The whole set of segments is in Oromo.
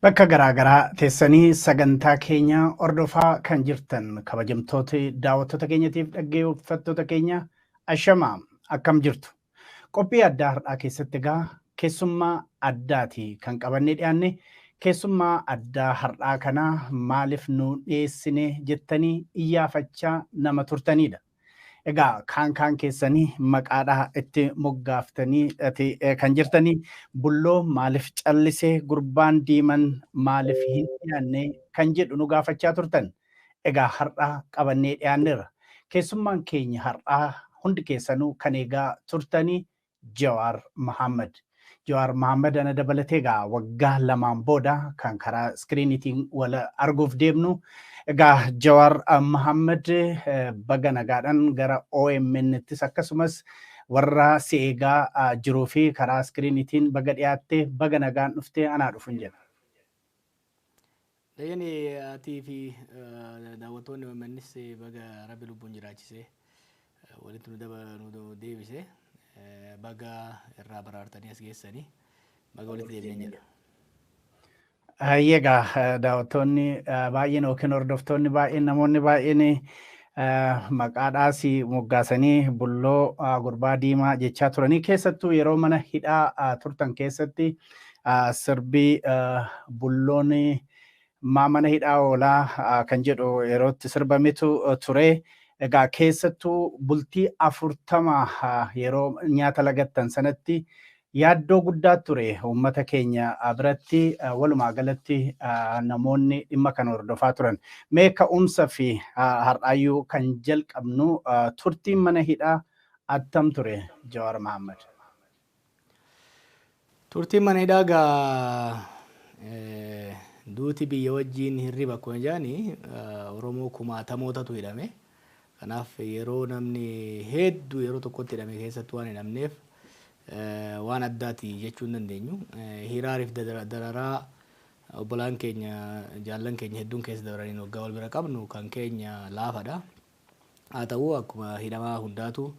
Bakka garaagaraa teessanii sagantaa keenya hordofaa kan jirtan kabajamtoota daawwattoota keenyatiif dhaggeeffattoota keenya, ashamaa, akkam jirtu? Qophii addaa har'aa keessatti egaa keessummaa addaati kan qabannee dhiyaanne. Keessummaa addaa har'aa kanaa maaliif nu dhiyeessine jettanii iyyaafachaa nama turtanidha. Egaa kaan kaan keessanii maqaadhaa itti moggaaftanii kan jirtanii, "Bulloo maaliif callisee? Gurbaan diiman maaliif hin dhiyaanne?" kan jedhu nu gaafachaa turtan. Egaa har'aa qabannee dhiyaanneerra. Keessummaan keenya har'aa hundi keessanuu kan eegaa turtanii Jawaar Mohaammed. Jawaar Mohaammed ana dabalatee egaa waggaa 2n booda kan karaa iskiriiniitiin wal arguuf deemnu. Egaa Jawaar Mohaammed, baga nagaadhaan gara OMN'ttis akkasumas warra si eegaa jiruu fi karaa iskiriiniitiin baga dhiyaattee, baga nagaan dhuftee, anaa dhufun jedha. Dayyani, atii fi daawwattoonni OMNs baga Rabbi lubbuun jiraachisee walitti nu deebise, baga irraa baraartanii as geessanii, baga walitti deebineen jedha. Egaa daawwattoonni baay'een yookiin hordoftoonni baay'een, namoonni baay'een maqaadhaas moggaasanii "Bulloo", "Gurbaa diimaa" jechaa turanii. Keessattuu yeroo mana hidhaa turtan keessatti sirbii "Bulloon maa mana hidhaa oolaa" kan jedhu yerootti sirbametu ture. Egaa keessattuu bultii 40 yeroo nyaata lagattan sanatti yaaddoo guddaa ture uummata keenya biratti, walumaa galatti namoonni dhimma kana hordofaa turan. Mee ka'umsa fi har'aayyuu kan jalqabnu, turtiin mana hidhaa attam ture, Jawaar Mohaammed? Turtiin mana hidhaa gaa, duuti biyya wajjiin hirriba akkuma jedhani, Oromoo kumaatamootatu hidhame. Kanaaf yeroo namni hedduu yeroo tokkotti hidhame keessatti waan hidhamneef waan addaati jechuu hin dandeenyu. Hiraariif dararaa obbolaan keenya, jaallan keenya hedduun keessa dabraniin waggaa wal bira qabnu kan keenya laafadha. Haa ta'u, akkuma hidhamaa hundaatu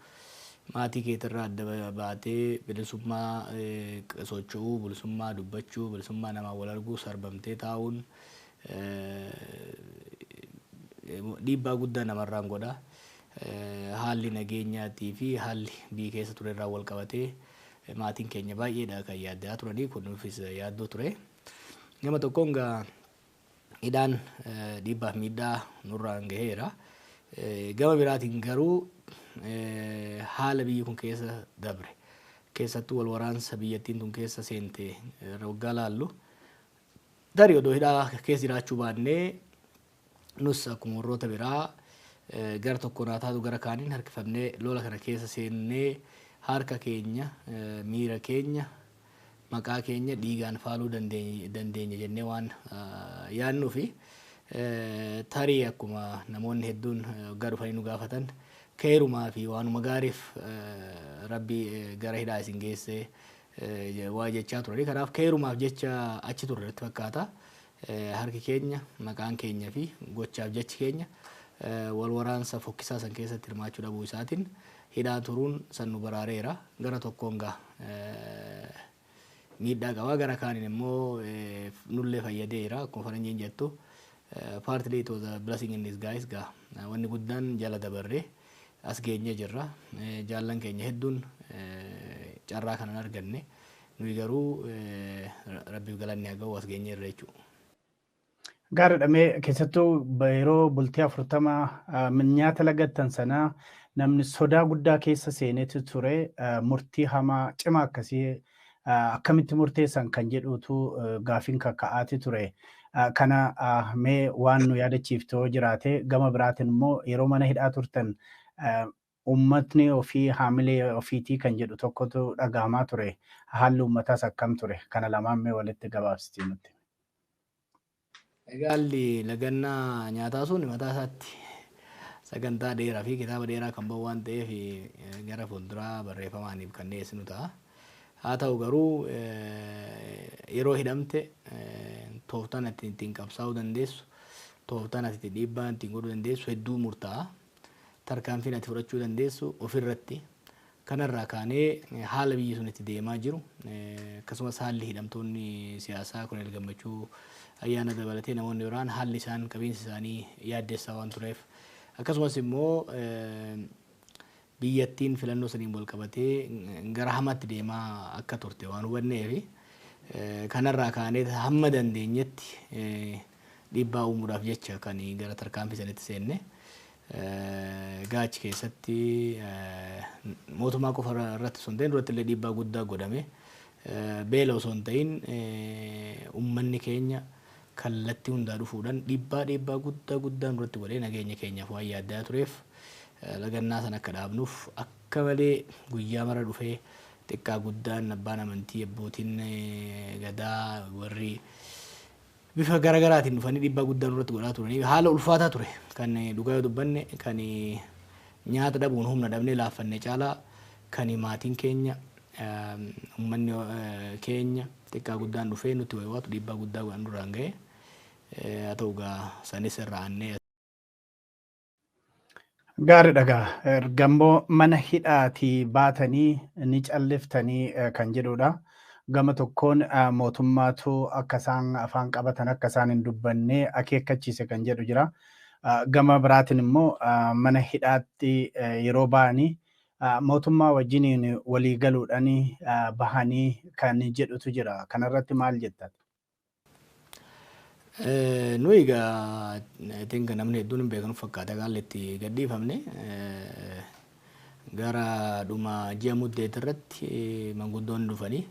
maatii keetirraa adda baatee bilisummaa socho'uu, bilisummaa dubbachuu, bilisummaa namaa wal arguu sarbamtee taa'uun dhiibbaa guddaa namarraan godha. Haalli nageenyaatii fi haalli biyya keessa ture irraa wal qabatee maatiin keenya baay'eedha kan yaaddaa turanii, kun nuufis yaaddoo ture. Nama tokkoon gaa hidhaan dhiibbaaf miidhaa nurraan gaheera. Gama biraatiin garuu haala biyyi kun keessa dabre, keessattuu wal waraansa biyyattiin tun keessa seente waggaa laallu, tarii odoo hidhaa keessa jiraachuu baannee nus akkuma warroota biraa gara tokkoon haa taatu gara kaaniin harkifamnee lola kana keessa seennee harka keenya, miira keenya, maqaa keenya dhiigaan faaluu dandeenya jennee waan yaadnuufi, tarii akkuma namoonni hedduun waggaa dhufanii nu gaafatan, keerumaa fi waanuma gaariif Rabbi gara hidhaa isin geessee waa jechaa turani. Kanaaf keerumaaf jecha achi turre natti fakkaata. Harki keenya, maqaan keenya fi gochaaf jechi keenya wal waraansa fokkisaa san keessatti hirmaachuu dhabuu isaatiin hidhaa turuun san nu baraareera. Gara tokkoon gaa miidhaa qaba, gara kaaniin immoo nullee fayyadeera. Akkuma faranjiin jettu, "Partly it was a blessing in disguise." Gaa wanni guddaan jala dabarree as geenyee jirra. Jaallan keenya hedduun carraa kanan arganne, nuyi garuu Rabbiif galanni haa ga'u, as geenyeerra jechuudha. Gaariidha. Mee keessattuu yeroo bultii 40 nyaata lagattan sanaa namni sodaa guddaa keessa seenetu ture. Murtii hamaa cimaa akkasii akkamitti murteessan kan jedhutu gaafiin kakka'aati ture. Kana mee waan nu yaadachiiftu jiraate, gama biraatiin immoo yeroo mana hidhaa turtan uummatni ofii haamilee ofiitii kan jedhu tokkotu dhagahamaa ture. Haalli uummataas akkam ture? Kana lamaan mee walitti gabaabsitii nutti. Egaa haalli lagannaa nyaataa sun mataa isaatti sagantaa dheeraa fi kitaaba dheeraa kan bahu waan ta'eef gara fuulduraa barreeffamaaniif kan dhiyeessinu ta'a. Haa ta'u garuu, yeroo hidhamte tooftaan ati ittiin qabsaa'uu dandeessu, tooftaan ati dhiibbaa ittiin godhuu dandeessu hedduu murtaa'a. Tarkaanfiin ati fudhachuu dandeessu ofirratti Kanarraa kaanee haala biyyi sun itti deemaa jiru, akkasumas haalli hidhamtoonni siyaasaa Koloneel Gammachuu Ayyaana dabalatee namoonni biraan haalli isaan qabiinsi isaanii yaaddessaa waan tureef, akkasumas immoo biyyattiin filannoo saniin wal qabatee gara hamaatti deemaa akka turte waan hubanneef, kanarraa kaanee hamma dandeenyetti dhiibbaa uumuudhaaf jecha kan gara tarkaanfii sanitti seenne. Gaachi keessatti mootummaa qofa irratti osoo hin ta'in duratti illee dhiibbaa guddaa godhame. Beela osoo hin ta'in uummanni keenya kallattii hundaa dhufuudhaan dhiibbaa guddaa guddaa nurratti godhee nageenya keenyaaf waan yaaddaa tureef, lagannaa sana akka dhaabnuuf akka malee guyyaa mara dhufee xiqqaa guddaan, abbaan amantii, abbootiin gadaa, warri bifa garaagaraatiin dhufanii dhiibbaa guddaa nurratti godhaa turanii haala ulfaataa ture. Kan dhugaa yoo dubbanne, kan nyaata dhabuun humna dhabnee laaffanne caalaa kan maatiin keenya, uummanni keenya xiqqaa guddaan dhufee nutti waywaatu dhiibbaa guddaa nurraan ga'e. Haa ta'u gaa, sanis irraa aannee. Gaariidha gaa. Ergammoo mana hidhaatii baatanii ni calliftanii kan jedhudha. Gama tokkoon mootummaatu akka isaan afaan qabatan, akka isaan hin dubbanne akeekkachiise kan jedhu jira. Gama biraatiin immoo mana hidhaatti yeroo ba'anii mootummaa wajjiniin walii galuudhaan bahanii kan jedhutu jira. Kanarratti maal jettan? Nuyi egaa, I think namni hedduun hin beekanu fakkaata, haalli itti gadhiifamne gara dhuma ji'a Muddeet irratti manguddoonni dhufanii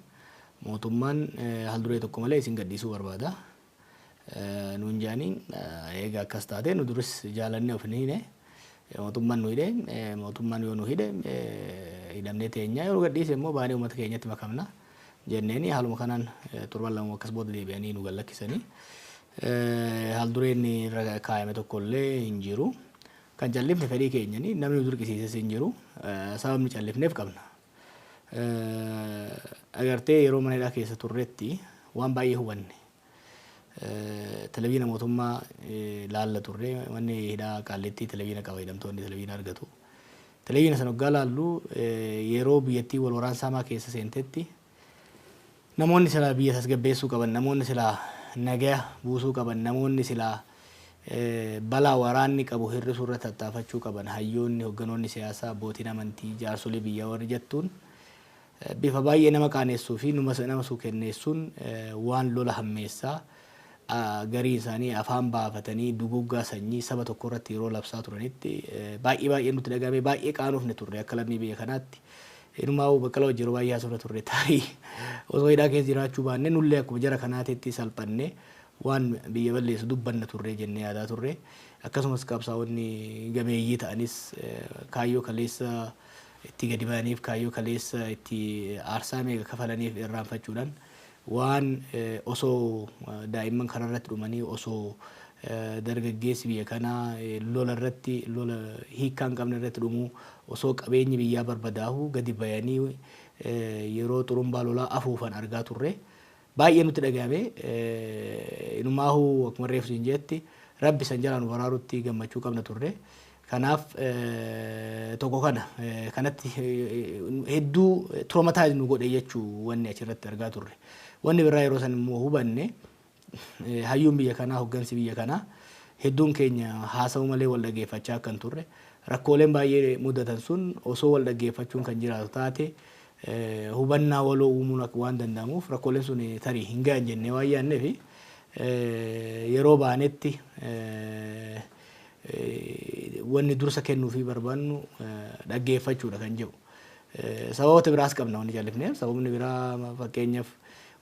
mootummaan haal duree tokko malee isin gadhiisuu barbaada nuun jedhanii. Egaa akkas taate, nu duris jaalannee of hin hiine. Mootummaan nu hidhe, mootummaan yoo nu hidhe hidhamnee teenya, yoo nu gadhiise immoo baanee uummata keenyatti makamna jenneeni. Haaluma kanaan torban 2 akkas booda deebi'anii nu gallakkisanii. Haal dureen irra kaayame tokko illee hin jiru. Kan callifne fedhii keenyani, namni nu dirqisiises hin jiru. Sababni callifneef qabna. Agartee, yeroo mana hidhaa keessa turretti waan baay'ee hubanne. Televiziyoona mootummaa laalla turre. Manni hidhaa Qaallittii televiziyoona qaba, hidhamtoonni televiziyoona argatu. Televiziyoona sana hoggaa laallu, yeroo biyyattii wal waraansa hamaa keessa seentetti namoonni silaa biyya tasgabbeessuu qaban, namoonni silaa nagaya buusuu qaban, namoonni silaa balaa waraanni qabu hir'isuu irratti tattaafachuu qaban, hayyoonni, hogganoonni siyaasaa, abbootiin amantii, jaarsolii biyyaa warri jettuun bifa baay'ee nama qaaneessuu fi nama suukenneessuun waan lola hammeessaa, garii isaanii afaan baafatanii duguggaa sanyii saba tokko irratti yeroo labsaa turanitti baay'ee baay'ee nutti dhagahame, baay'ee qaanuufne turre akka lammii biyya kanaatti. Inumaa Baqqalaa wajjin yeroo baay'ee haasofna turre, tarii osoo hidhaa keessa jiraachuu baanne nullee akkuma jara kanaatitti salphanne waan biyya balleessu dubbanna turre jennee yaadaa turre. Akkasumas qabsaa'onni gameeyyii ta'anis kaayyoo kaleessa itti gadi ba'aniif, kaayyoo kaleessa itti aarsaa meeqa kafalaniif irraanfachuudhaan waan osoo daa'imman kanarratti dhumanii, osoo dargaggeessi biyya kanaa lola irratti, lola hiikkaa hin qabne irratti dhumuu, osoo qabeenyi biyyaa barbadaa'u gadi bayanii yeroo xurumbaa lolaa afuufan argaa turre. Baay'ee nutti dhagahame. Inumaahuu akkuma reefu siin jetti, Rabbi san jalaa nu baraarutti gammachuu qabna turre. Kanaaf tokko kana kanatti hedduu traumatize nu godhe jechuu wanni achirratti argaa turre. Wanni biraa yeroo san immoo hubanne, hayyuun biyya kanaa, hoggansi biyya kanaa hedduun keenya haasa'uu malee wal dhaggeeffachaa akka hin turre, rakkooleen baay'ee mudatan sun osoo wal dhaggeeffachuun kan jiraatu taate hubannaa waloo uumuun akka waan danda'amuuf rakkooleen sun tarii hin gahan jennee waan yaadneef, yeroo baanetti wanni dursa kennuufii barbaannu dhaggeeffachuudha kan jedhu. Sababoota biraas qabna wanni callifneef. Sababni biraa, fakkeenyaaf,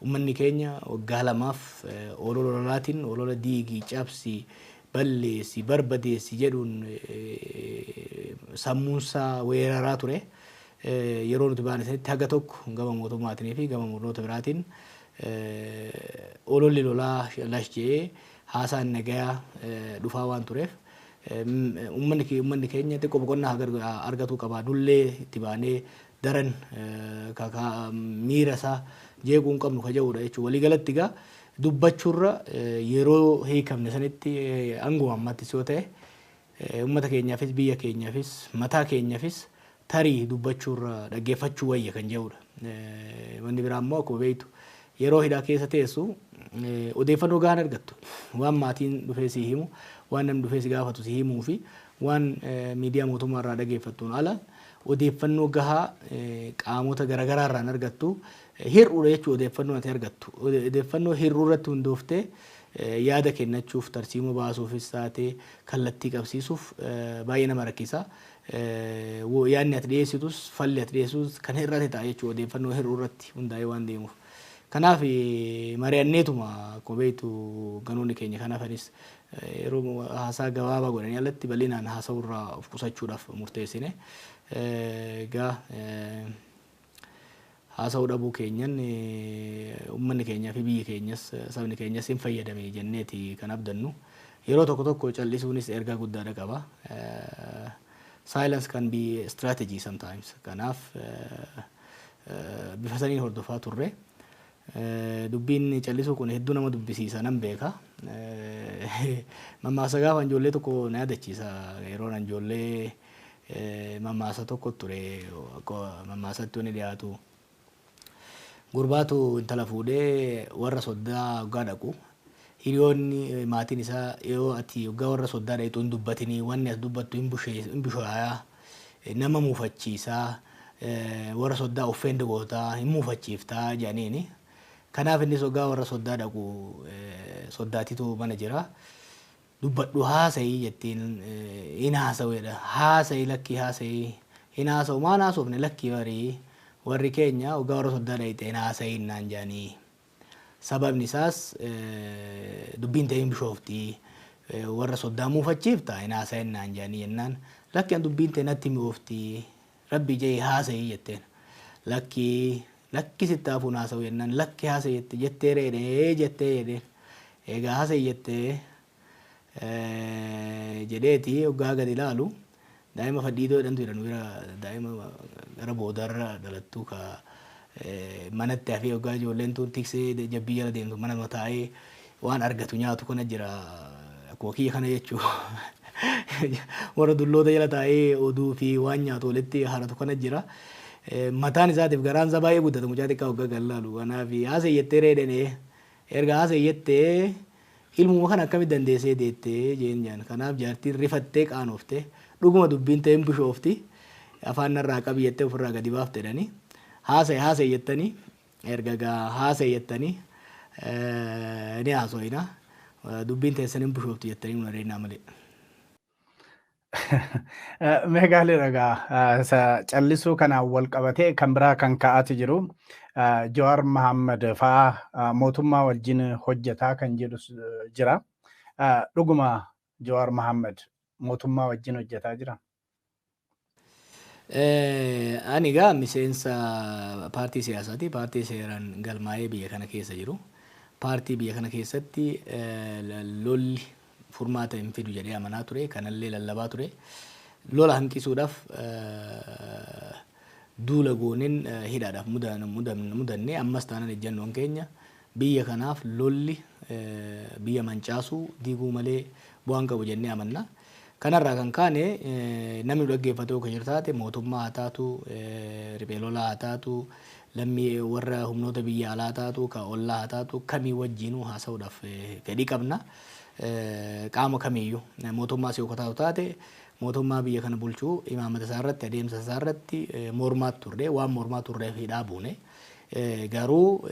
uummanni keenya waggaa 2f olola lolaatiin, olola diigii, cabsi, balleessi, barbadeessi jedhuun sammuunsaa weeraraa ture. Yeroo nuti baane sanitti haga tokko gama mootummaatiin fi gama murnoota biraatiin ololli lolaa lash jedhee haasaan nagayaa dhufaa waan tureef, uummanni keenya xiqqoo boqonnaa argatuu qaba. Nullee itti baanee daran miira isaa jeequu hin qabnu ka jedhudha jechuudha. Waliigalatti egaa dubbachuurra yeroo hiikamne sanitti hanguma ammattis yoo ta'e uummata keenyaafis, biyya keenyaafis, mataa keenyaafis Tarii dubbachuurra dhaggeeffachuu wayya kan jedhudha. Wanni biraa immoo akkuma beektu yeroo hidhaa keessa teessu odeeffannoo gahaan argattu. Waan maatiin dhufee si himu, waan namni dhufee si gaafatu si himuu fi waan miidiyaa mootummaa irraa dhaggeeffattuun ala odeeffannoo gahaa qaamota garaagaraa irraan argattu hir'uudha jechuudha odeeffannoo ati argattu. Odeeffannoo hir'uu irratti hundooftee yaada kennachuuf, tarsiimoo baasuufis taatee kallattii qabsiisuuf baay'ee nama rakkisa. Yaadni ati dhiyeessitus, falli ati dhiyeessitus kan hir'ate ta'a jechuudha odeeffannoo hir'uu irratti hundaa'ee waan deemuuf. Kanaaf mari'anneetuma akkuma beektu ganoonni keenya kanaafanis yeroo haasaa gabaabaa godhanii alatti bal'inaan haasa'urraa of qusachuudhaaf murteessine. Egaa haasa'uu dhabuu keenyan uummanni keenyaa fi biyyi keenyas sabni keenyas hin fayyadame jenneeti kan abdannu. Yeroo tokko tokko callisuunis ergaa guddaadha qaba. Silence can be strategy sometimes. Kanaaf bifa saniin hordofaa turre. Dubbiin callisuu kun hedduu nama dubbisiisa nan beeka. Mammaasa gaafa ijoollee tokko na yaadachiisa. Yeroo ijoollee mammaasa tokko ture, mammaasatti wanni dhiyaatu. Gurbaatu intala fuudhee warra soddaa hoggaa dhaqu. Hiriyoonni maatiin isaa yoo ati hoggaa warra soddaa dhaqxu hin dubbatinii, wanni as dubbattu hin bushaayaa, nama muufachiisaa, warra soddaa offend gootaa, hin muufachiiftaa jedhaniini. Kanaaf innis hoggaa warra soddaa dhaqu soddaatitu mana jira. Dubbadhu, haasa'ii jettiin, hin haasa'u jedha. Haasa'ii, lakkii haasa'ii, hin haasa'u, maan haasofne, lakkii barii warri keenya hoggaa warra soddaa dhaqxe hin haasa'iin naan jedhanii. Sababni isaas dubbiin ta'e hin bishooftii, warra soddaa muufachiifta, hin haasa'in naan jedhanii jennaan, lakki an dubbiin ta'e natti mi'ooftii, rabbi jee haasa'ii jetteen. Lakkii, lakki sitti hafuun haasa'u jennaan, lakki haasa'ii jette, jettee reedhee jettee jedheen. Egaa haasa'ii jettee jedheeti hoggaa gadi ilaalu daa'ima fadhiidoo jedhamtu jedhan bira, daa'ima gara boodarra dhalattu ka manatti hafee hoggaa ijoolleen tun tiksee jabbii jala deemtu mana taa'ee waan argatu nyaatu kana jira, akkuma kiyya kana jechuu, warra dulloota jala taa'ee oduu fi waan nyaatu walitti haratu kana jira. Mataan isaatiif garaan isaa baay'ee guddata mucaa xiqqaa hoggaa kan laalu. Kanaaf haasa'ii jettee reedhene, erga haasa'ii jettee ilmuma kana akkamitti dandeessee deettee jeen jaan. Kanaaf jaartiin rifattee qaanoofte, dhuguma dubbiin ta'e hin bishoofti, afaan narraa qabi jettee ofirraa gadi baafte jedhanii. Haasa'e haasa'e jettanii, erga gaa haasa'e jettanii ni haaso'ina. Dubbiin teessan hin bishoofti jettanii nu adeemnaa malee. Meegaalee ragaa callisuu kanaan wal qabatee kan biraa kan ka'aati jiru Jawaar Mahammad fa'aa mootummaa wajjin hojjetaa kan jedhu jira. Dhuguma Jawaar Mahammad mootummaa wajjin hojjetaa jira? Ani egaa miseensa paartii siyaasaati. Paartii seeraan galmaa'ee biyya kana keessa jiru. Paartii biyya kana keessatti lolli furmaata hin fidu jedhee amanaa ture. Kanallee lallabaa ture. Lola hanqisuudhaaf duula gooneen hidhaadhaaf mudanne. Ammas taanaan ejjennoon keenya biyya kanaaf lolli biyya mancaasuu diiguu malee bu'aan qabu jennee amanna. Kanarraa kan kaane namni dhaggeeffatu yoo jiru taate, mootummaa haa taatu, riphee lolaa haa taatu, lammii warra humnoota biyya alaa taatu, ka ollaa haa taatu, kamii wajjinuu haasa'uudhaaf fedhii qabna. Qaama kamiiyyuu mootummaas yoo taatu taate, mootummaa biyya kana bulchuu imaammata isaa irratti, adeemsa isaa irratti mormaa turre, waan mormaa turreef hidhaa buune. Garuu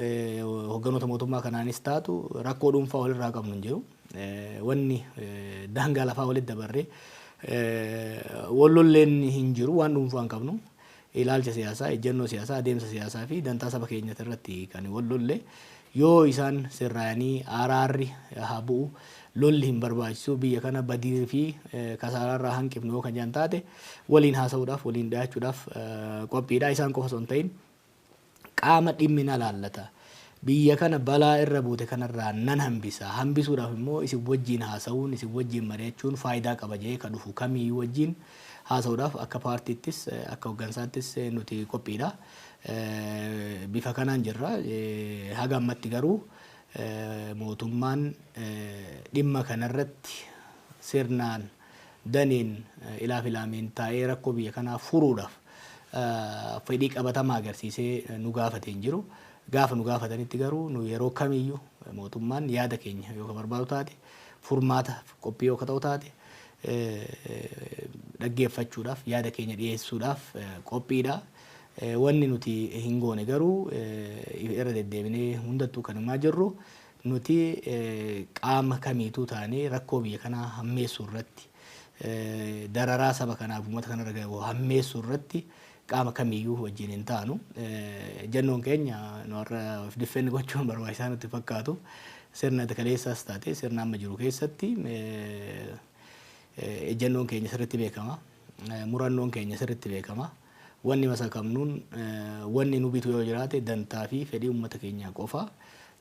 hogganoota mootummaa kanaanis taatu rakkoo dhuunfaa walirraa qabnu hin jiru. Wanni daangaa lafaa walitti dabarree wal lolleen hin jiru, waan dhuunfaa hin qabnu. Ilaalcha siyaasaa, ejjennoo siyaasaa, adeemsa siyaasaa fi dantaa saba keenyati irratti kan wal lolle. Yoo isaan sirraa'anii araarri haa bu'u, lolli hin barbaachisu, biyya kana badii fi kasaaraarraa hanqifnu yoo kan jedhan taate, waliin haasa'uudhaaf, waliin dhiyaachuudhaaf qophiidha. Isaan qofa osoo hin ta'in qaama dhimmi na laallata. Biyya kana balaa irra buute kanarraa nan hambisa. Hambisuudhaaf immoo isin wajjin haasa'uun, isin wajjin mari'achuun faayidaa qaba jedhee kan dhufu kamiyyuu wajjin haasa'uudhaaf akka paartiittis akka hooggansaattis nuti qophiidha. Bifa kanaan jirra. Haga ammatti garuu mootummaan dhimma kanarratti sirnaan daniin ilaaf ilaameen taa'ee rakkoo biyya kanaa furuudhaaf fedhii qabatamaa agarsiisee nu gaafate hin jiru. Gaafa nu gaafatanitti garuu nu yeroo kamiyyuu mootummaan yaada keenya yoo barbaadu taate, furmaata qophii yoo ta'u taate, dhaggeeffachuudhaaf, yaada keenya dhiyeessuudhaaf qophiidha. Wanni nuti hin goone garuu, irra deddeebinee hundattuu kan himaa jirru, nuti qaama kamiituu taanee rakkoo biyya kanaa hammeessuu irratti, dararaa saba kanaaf uummata kanarra gahu hammeessuu irratti qaama kamiyyuu wajjin hin taanu. Ejjennoon keenya nu har'a of defend gochuun barbaachisaa nutti fakkaatu. Sirna kaleessaas taate sirna amma jiru keessatti ejjennoon keenya sirriitti beekama. Murannoon keenya sirriitti beekama. Wanni masakamnuun, wanni nu bitu yoo jiraate, dantaa fi fedhii uummata keenyaa qofa.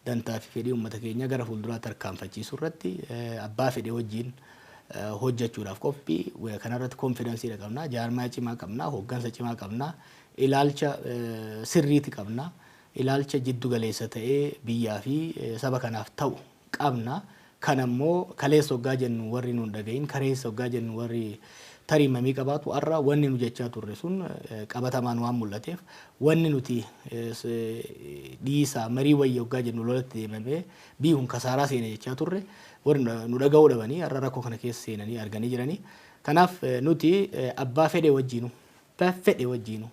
Dantaa fi fedhii uummata keenyaa gara fuulduraatti tarkaanfachiisuu irratti abbaa fedhii wajjin hojjechuudhaaf qophii. Kanarratti confidence qabna, jaarmaa cimaa qabna, hooggansa cimaa qabna, ilaalcha sirriiti qabna, ilaalcha jiddu galeessa ta'ee biyyaa fi saba kanaaf ta'u qabna. Kan ammoo kaleessa hoggaa jennu warri nuun dhagahin, kaleessa hoggaa jennu warri tarii mamii qabaatu, har'a wanni nu jechaa turre sun qabatamaan waan mul'ateef, wanni nuti dhiisaa marii wayya hoggaa jennu lolatti deemamee biyyi kun kasaaraa seene jechaa turre, warri nu dhaga'uu dhabanii har'a rakkoo kana keessa seenanii arganii jiranii. Kanaaf nuti abbaa fedhe wajjiinu,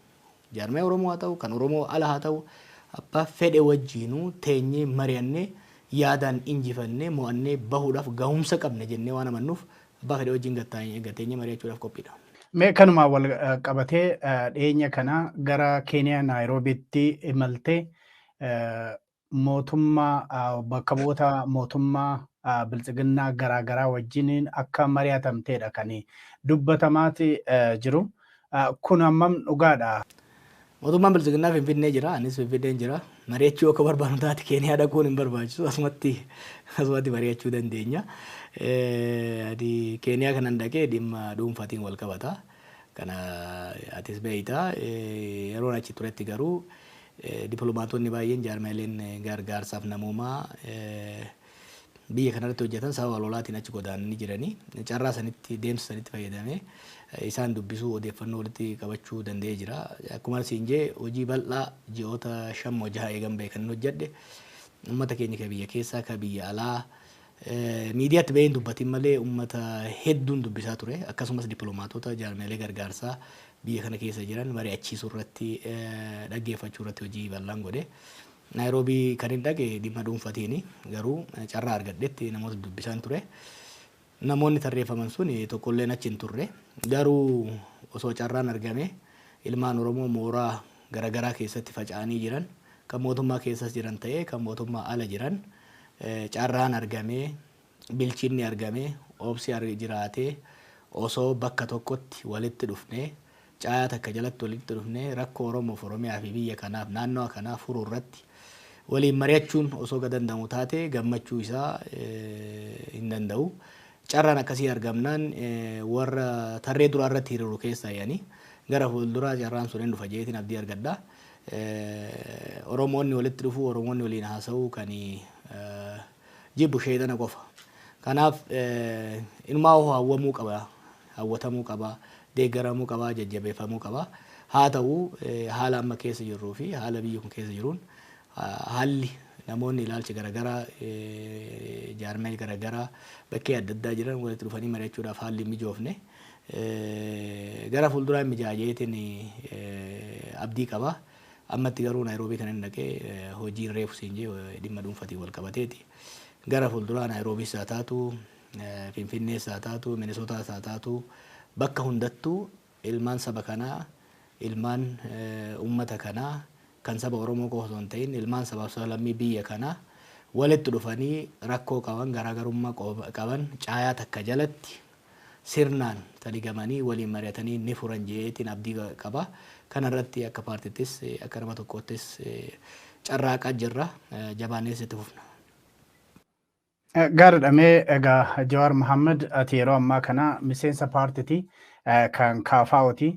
jaarmee Oromoo haa ta'u, kan Oromoo ala haa ta'u, abbaa fedhe wajjiinuu teenyee mari'annee, yaadaan injifannee, mo'annee bahuudhaaf gahumsa qabna jennee waan amannuuf, abbaa fedhe wajjin gateenyee mari'achuudhaaf qophiidha. Mee kanumaan wal qabatee, dhiyeenya kana gara Keeniyaa Naayiroobiitti imaltee mootummaa, bakka bu'oota mootummaa biltsiginnaa garaagaraa wajjiniin akka mari'atamteedha kan dubbatamaati jiru. Kun hammam dhugaadha? Mootummaan biltsiginnaa Finfinnee jira, anis Finfinneen jira. Mari'achuu akka barbaadu taate Keeniyaa dhaquun hin barbaachisu. Asumatti mari'achuu dandeenya. Ani Keeniyaa kanan dhaqee dhimma dhuunfaatiin wal qabata. Kana atis beeyta. Yeroon achi turetti garuu dippiloomaatonni baay'een, jaarmeeleen gargaarsaaf namoomaa biyya kanarratti hojjetan sababa lolaatiin achi godaananii jiranii, carraa sanitti, deemsa sanitti fayyadamee isaan dubbisuu, odeeffannoo walitti qabachuu danda'ee jira. Akkuma siin jee, hojii bal'aa ji'oota 5 moo 6 eegan ba'e kan hojjedhe, uummata keenya ka biyya keessaa, ka biyya alaa, miidiyaatti baheen dubbatin malee uummata hedduun dubbisaa ture. Akkasumas dippiloomaatota, jaarmeelee gargaarsaa biyya kana keessa jiran mari'achiisuu irratti, dhaggeeffachuu irratti hojii bal'aan godhe. Naayiroobii kan hin dhaqe dhimma dhuunfatiini, garuu carraa argadhetti namoota dubbisaan ture. Namoonni tarreeffaman sun tokkolleen achi hin turre. Garuu osoo carraan argame, ilmaan Oromoo mooraa garaagaraa keessatti faca'anii jiran, kan mootummaa keessas jiran ta'ee kan mootummaa ala jiran, carraan argamee, bilchinni argamee, obsi jiraatee, osoo bakka tokkotti walitti dhufnee, caayaa takka jalatti walitti dhufnee, rakkoo Oromoof, Oromiyaa fi biyya kanaaf, naannoo kanaaf furuu irratti waliin mari'achuun osoo danda'amu taate, gammachuu isaa hin danda'u. Carraan akkasii argamnaan warra tarree duraa irratti hiriiru keessaa yaani gara fuulduraa carraan sun hin dhufa jeetiin abdii argadha. Oromoonni walitti dhufuu, Oromoonni waliin haasa'uu kan jibbu sheexana qofa. Kanaaf inumaa hawwamuu qaba, hawwatamuu qaba, deeggaramuu qaba, jajjabeeffamuu qaba. Haa ta'u, haala amma keessa jirruu fi haala biyyi kun keessa jiruun, haalli namoonni ilaalcha garaagaraa, jaarmee garaagaraa bakkee adda addaa jiran walitti dhufanii mari'achuudhaaf haalli hin mijoofne. Gara fuulduraa hin mijaajeetiin abdii qaba. Ammatti garuu Naayiroobii kan hin dhaqee hojiin reefu siin jee dhimma dhuunfatiin wal qabateeti. Gara fuulduraa Naayiroobiis haa taatu, Finfinnees haa taatu, Minisootaas haa taatu, bakka hundattuu ilmaan saba kanaa, ilmaan uummata kanaa, kan saba Oromoo qofa osoo hin ta'in ilmaan sabaaf sablammii biyya kanaa walitti dhufanii, rakkoo qaban, garaagarummaa qaban caayaa takka jalatti sirnaan taligamanii waliin mari'atanii ni furan jeetiin abdii qaba. Kanarratti akka paartittis akka nama tokkoottis carraaqaa jirra. Jabaannees itti fufna. Gaariidha. Mee egaa Jawaar Mohaammed, ati yeroo ammaa kana miseensa paartiiti, kan KFO'ti.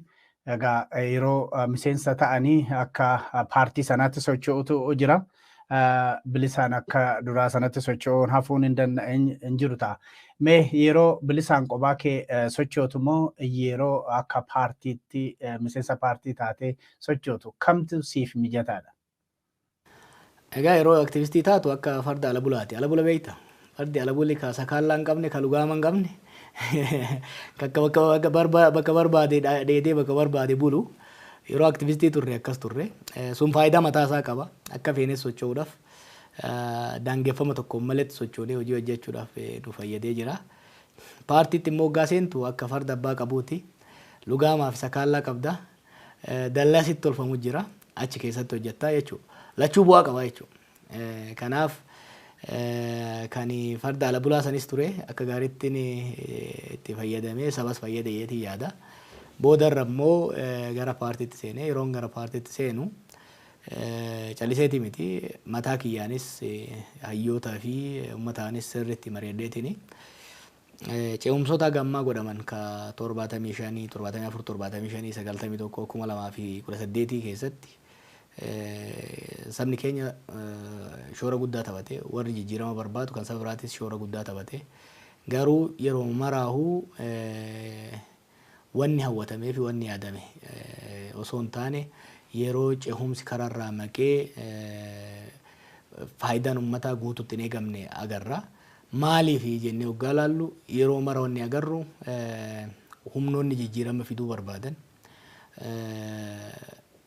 Egaa yeroo miseensa ta'anii akka paartii sanaatti socho'utu jira. Bilisaan akka duraa sanatti socho'uun hafuun hin jiru ta'a. Mee yeroo bilisaan qophaa kee sochootu moo yeroo akka paartiitti miseensa paartii taatee sochootu kamtu siif mijataadha? Egaa yeroo aktivistii taatu akka farda ala bulaati. Ala bula beekta. Fardi ala buli ka sakaallaa hin qabne, ka lugaama hin qabne, bakka barbaade dheedee bakka barbaade bulu. Yeroo aktivistii turre akkas turre. Sun faayidaa mataa isaa qaba. Akka feenes socho'uudhaaf daangeffama tokko maletti sochoonee hojii hojjechuudhaaf nu fayyadee jira. Paartiitti immoo hoggaa seentu akka farda abbaa qabuuti. Lugaamaaf sakaallaa qabda. Dallaa sitti tolfamu jira. Achi keessatti hojjettaa jechuudha. Lachuu bu'aa qaba jechuudha. Kanaaf kan farda ala bulaa sanis ture akka gaariitti itti fayyadamee sabas fayyade jeetii yaada. Boodarra immoo gara paartiitti seenee, yeroon gara paartiitti seenu calliseeti miti, mataa kiyyaanis hayyootaa fi uummataanis sirriitti mari'adheetini. Ce'umsoota gammaa godhaman ka 75, 74, 75, 91, 2018 keessatti sabni keenya shoora guddaa taphate, warri jijjiirama barbaadu kan saba biraatis shoora guddaa taphate. Garuu yeroo maraahuu wanni hawwatamee fi wanni yaadame osoo hin taane, yeroo cehumsi karaarraa maqee faayidaan uummataa guututti hin eegamne agarra. Maaliif jennee hoggaa laallu, yeroo mara wanni agarru humnoonni jijjiirama fiduu barbaadan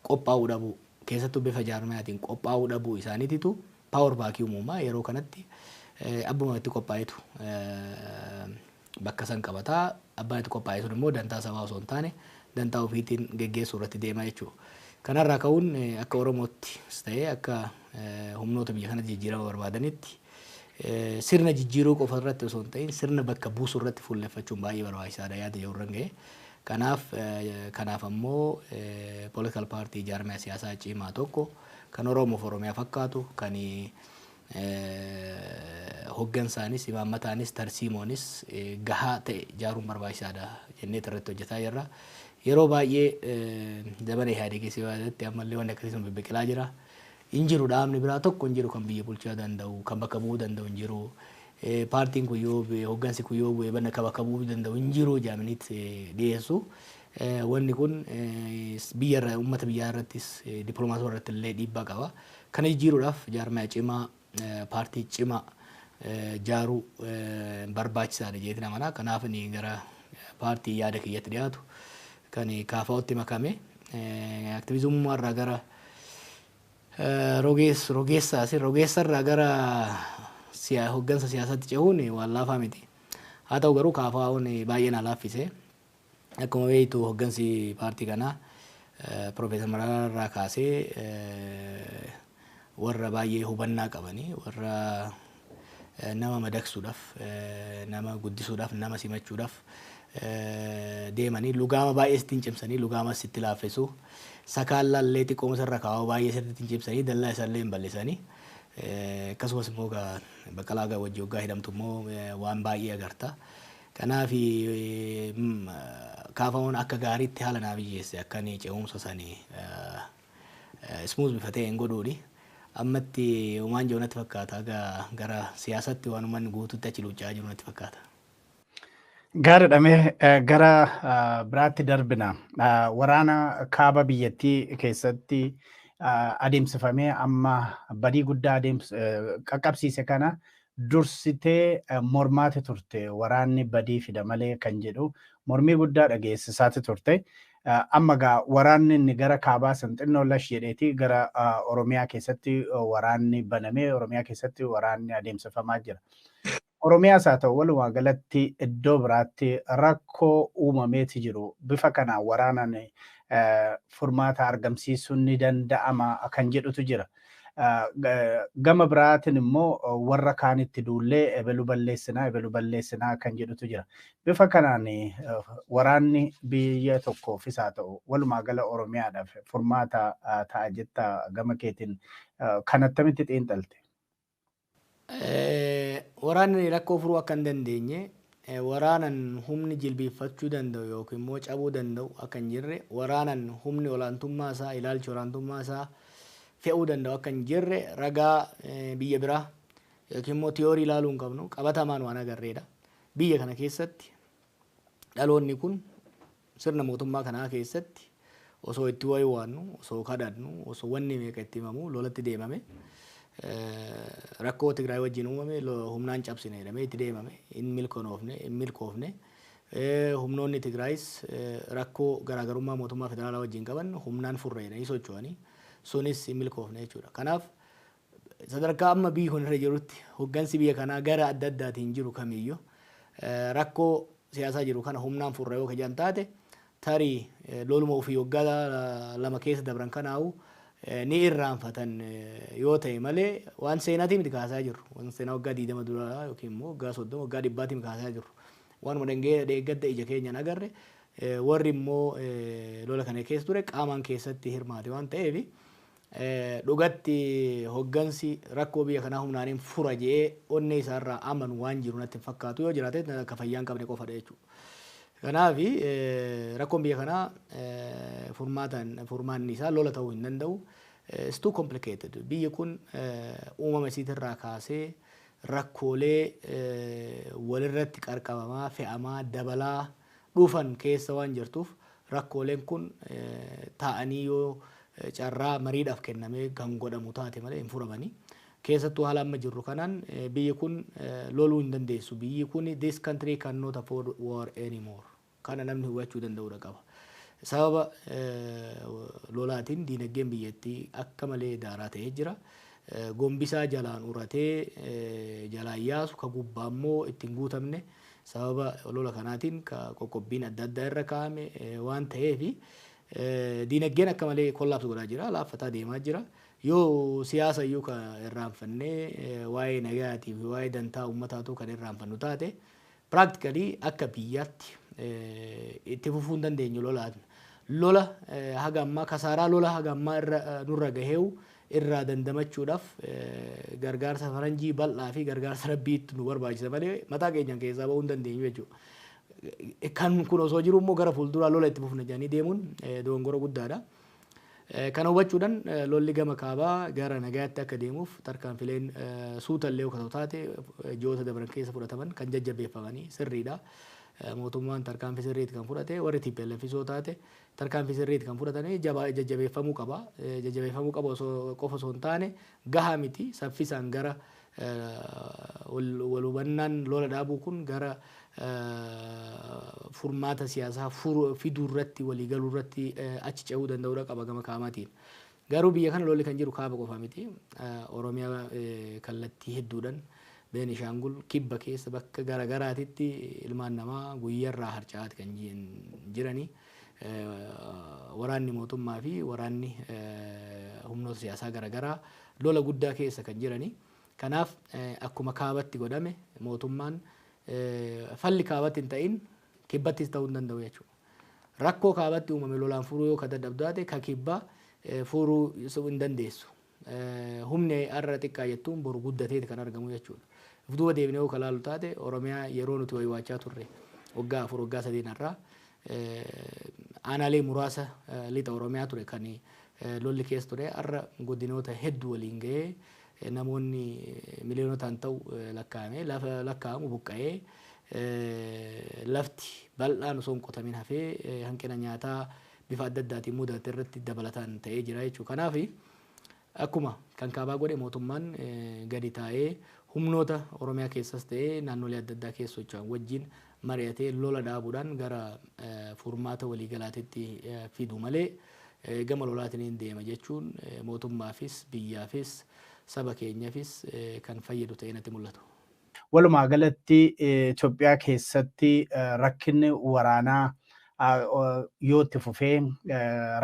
qophaa'uu dhabuu, keessattuu bifa jaarmayaatiin qophaa'uu dhabuu isaaniititu power vacuum uumaa. Yeroo kanatti abbuma itti qophaa'etu bakka san qabataa, abbaan itti qophaa'e sun immoo dantaa sabaa osoo hin taane dantaa ofiitiin geggeessuu irratti deema jechuudha. Kanarraa ka'uun akka Oromootti ta'ee akka humnoota biyya kanatti jijjiirama barbaadanitti sirna jijjiiruu qofa irratti osoo hin ta'in sirna bakka buusuu irratti fuulleffachuun baay'ee barbaachisaadha yaada jedhu irra ga'e. Kanaaf ammoo political party, jaarmiyaa siyaasaa cimaa tokko kan Oromoof Oromiyaa fakkaatu, kan hoggansaanis, imaammataanis, tarsiimoonis gahaa ta'e ijaaruun barbaachisaadha jennee irratti hojjetaa jirra. Yeroo baay'ee zamana Ihaadegii keessatti ammallee wanni akkasii sun bibbiqilaa jira. Hin jiru, dhaabni biraa tokko hin jiru kan biyya bulchuu danda'u, kan bakka bu'uu danda'u hin jiru. Paartiin kun yoo bu'e, hoggansi kun yoo bu'e, bakka bakka bu'uu danda'u hin jiru jedhamaniit dhiyeessu. Wanni kun biyya irra, uummata biyyaa irrattis, dippiloomaasii irratti illee dhiibbaa qaba. Kana jijjiiruudhaaf jaarmaya cimaa, paartii cimaa jaaruu barbaachisaadha jeetiin amana. Kanaaf inni gara paartii yaada kiyyatti dhiyaatu kan KFO'tti makame aktiviizummaa irraa gara rogeessarraa gara hoggansa siyaasaatti cehuun waan laafaa miti. Haa ta'u garuu KFO'n baay'ee na laaffise. Akkuma beektu hoggansi paartii kanaa Piroofeesar Mararaa irraa kaasee warra baay'ee hubannaa qabanii, warra nama madaqsuudhaaf, nama guddisuudhaaf, nama simachuudhaaf deemanii lugaama baay'ee sitti hin cimsanii, lugaama sitti laaffisu. Sakaallallee xiqqooma sirra kaa'u baay'ee sirriitti hin cimsanii, dallaa isaallee hin bal'isanii. Akkasumas immoo Baqqalaa wajji hoggaa hidhamtu immoo waan baay'ee agarta. Kanaaf KFO'n akka gaariitti haala naa mijeesse akka inni ce'umsa sanii smooth bifa ta'een godhuuni. Ammatti waan jiru natti fakkaata, gara siyaasatti waan uummanni guutuutti achi luuccaa jiru natti fakkaata. Gaariidha, mee gara biraatti darbina. Waraana kaaba biyyattii keessatti adeemsifamee amma badii guddaa qaqqabsiise kana dursitee mormaati turte. Waraanni badii fida malee kan jedhu mormii guddaa dhageessisaati turte. Amma gaa waraanni inni gara kaabaa san xinnoo lash jedheeti gara Oromiyaa keessatti waraanni banamee Oromiyaa keessatti waraanni adeemsifamaa jira. Oromiyaas haa ta'u walumaa galatti iddoo biraatti rakkoo uumameeti jiru. Bifa kanaan waraanaan furmaata argamsiisuun ni danda'ama kan jedhutu jira. Gama biraatiin immoo warra kaanitti duullee ebelu balleessinaa, ebelu balleessinaa kan jedhutu jira. Bifa kanaan waraanni biyya tokkoofis haa ta'u walumaa gala Oromiyaadhaaf furmaata ta'a jetta, gama keetiin kan attamitti xiinxalte? Waraanni rakkoo furuu akka hin dandeenye, waraanan humni jilbiiffachuu danda'u yookiin immoo cabuu danda'u akka hin jirre, waraanan humni olaantummaa isaa, ilaalchi olaantummaa isaa fe'uu danda'u akka hin jirre ragaa biyya biraa yookiin immoo tiyoorii ilaaluu hin qabnu, qabatamaan waan agarreedha. Biyya kana keessatti dhaloonni kun sirna mootummaa kanaa keessatti osoo itti waywaannu, osoo kadhannu, osoo wanni meeqa itti himamu lolatti deemame. Rakkoo Tigraay wajjin uumame humnaan cabsine jedhamee itti deemame, hin milkoofne, hin milkoofne. Humnoonni Tigraayis rakkoo garaagarummaa mootummaa federaalaa wajjin qaban humnaan furre jedhanii socho'anii, sunis hin milkoofne jechuudha. Kanaaf sadarkaa amma biyyi kun irra jirutti hoggansi biyya kanaa gara adda addaatiin jiru kamiyyuu rakkoo siyaasaa jiru kana humnaan furra yoo kajan taate, tarii loluma ofii waggaa 2 keessa dabran kanaa'u ni irraanfatan yoo ta'e malee, waan seenaatii miti kaasaa jirru. Waan seenaa waggaa 20 duraa yookiin immoo waggaa 30, waggaa 100-tii miti kaasaa jirru. Waanuma dheeggadda ija keenyaan agarre, warri immoo lola kana keessa ture qaamaan keessatti hirmaate waan ta'eef, dhugatti hoggansi rakkoo biyya kanaa humnaaniin fura jedhee onnee isaarraa amanu waan jiru natti hin fakkaatu. Yoo jiraate akka fayyaa hin qabne qofadha jechuudha. Kanaaf rakkoon biyya kanaa furmaataan furmaanni isaa lola ta'uu hin danda'u. It's too complicated. Biyyi kun uumama isiitirraa kaasee rakkoolee walirratti qarqabamaa, fe'amaa, dabalaa dhufan keessa waan jirtuuf, rakkooleen kun taa'anii yoo carraa mariidhaaf kennamee kan godhamu taate malee hin furamanii. Keessattuu haala amma jirru kanaan biyyi kun loluu hin dandeessu. Biyyi kun, this country cannot afford war anymore. Kana namni hubachuu danda'uudha qaba. Sababa lolaatiin diinagdeen biyyattii akka malee daaraa ta'ee jira. Gombisaa jalaan uratee jalaan yaasu ka gubbaa immoo ittiin guutamne, sababa lola kanaatiin ka qoqqobbiin adda addaa irra kaa'ame waan ta'eefi, diinagdeen akka malee collapse godhaa jira, laaffataa deemaa jira. Yoo siyaasa iyyuu ka irraanfannee waa'ee nagayaatii fi waa'ee dantaa uummataatu kan irraanfannu taate, practically akka biyyaatti itti fufuu hin dandeenyu lolaan. Lola haga ammaa, kasaaraa lola haga ammaa irra nurra gaheewu irraa dandamachuudhaaf gargaarsa faranjii bal'aa fi gargaarsa rabbiitti nu barbaachisa malee mataa keenyaan keessaa bahuu hin dandeenyu jechuudha. Kan kun osoo jiru immoo gara fuulduraa lola itti fufna jedhanii deemuun dogongora guddaadha. Kana hubachuudhaan lolli gama kaabaa gara nagayaatti akka deemuuf tarkaanfileen suutallee yoo taate ji'oota dabran keessa fudhataman kan jajjabeeffamanii sirriidha. Mootummaan tarkaanfii sirriitti kan fudhate, warri TPLF yoo taate tarkaanfii sirriitti kan fudhatanii jajjabeeffamuu qaba. Jajjabeeffamuu qaba osoo qofa osoo hin taane, gahaa miti, saffisaan gara wal hubannaan lola dhaabuu kun gara furmaata siyaasaa fiduu irratti, waliigaluu irratti achi ce'uu danda'uudha qaba gama kaabaatiin. Garuu biyya kana lolli kan jiru kaaba qofa miti. Oromiyaa kallattii hedduudhaan, Beenishaangul, kibba keessa bakka garaagaraatitti ilmaan namaa guyyarraa harca'aati kan jiranii. Waraanni mootummaa fi waraanni humnoota siyaasaa garaagaraa lola guddaa keessa kan jiranii. Kanaaf akkuma kaabatti godhame mootummaan falli kaabatti hin ta'in kibbattis ta'uu hin danda'u jechuudha. Rakkoo kaabatti uumame lolaan furuu yoo ka dadhabdu taate, ka kibbaa furuu hin dandeessu. Humni har'a xiqqaa jettuun boru guddateeti kan argamu jechuudha. If duuba deebinee yoo ka laalu taate, Oromiyaa yeroo nuti waywaachaa turre waggaa 4, waggaa 3 irraa aanaalee muraasa lixa Oromiyaa ture kan lolli keessa ture. Har'a godinoota hedduu waliin gahee, namoonni miliyoonotaan ta'u lakkaa'ame lafa lakkaa'amu buqqa'ee, lafti bal'aan osoo hin qotamin hafee, hanqina nyaataa bifa adda addaatiin mudate irratti dabalataan ta'ee jira jechuudha. Kanaaf akkuma kan kaabaa godhe mootummaan gadi taa'ee humnoota Oromiyaa keessas ta'ee naannolee adda addaa keessa socho'an wajjin mari'atee lola dhaabuudhaan gara furmaata waliigalaatitti fidu malee, gama lolaatiin hin deema jechuun mootummaafis, biyyaafis, saba keenyaafis kan fayyadu ta'ee natti mul'atu. Walumaa galatti Itoophiyaa keessatti rakkinni waraanaa yoo itti fufee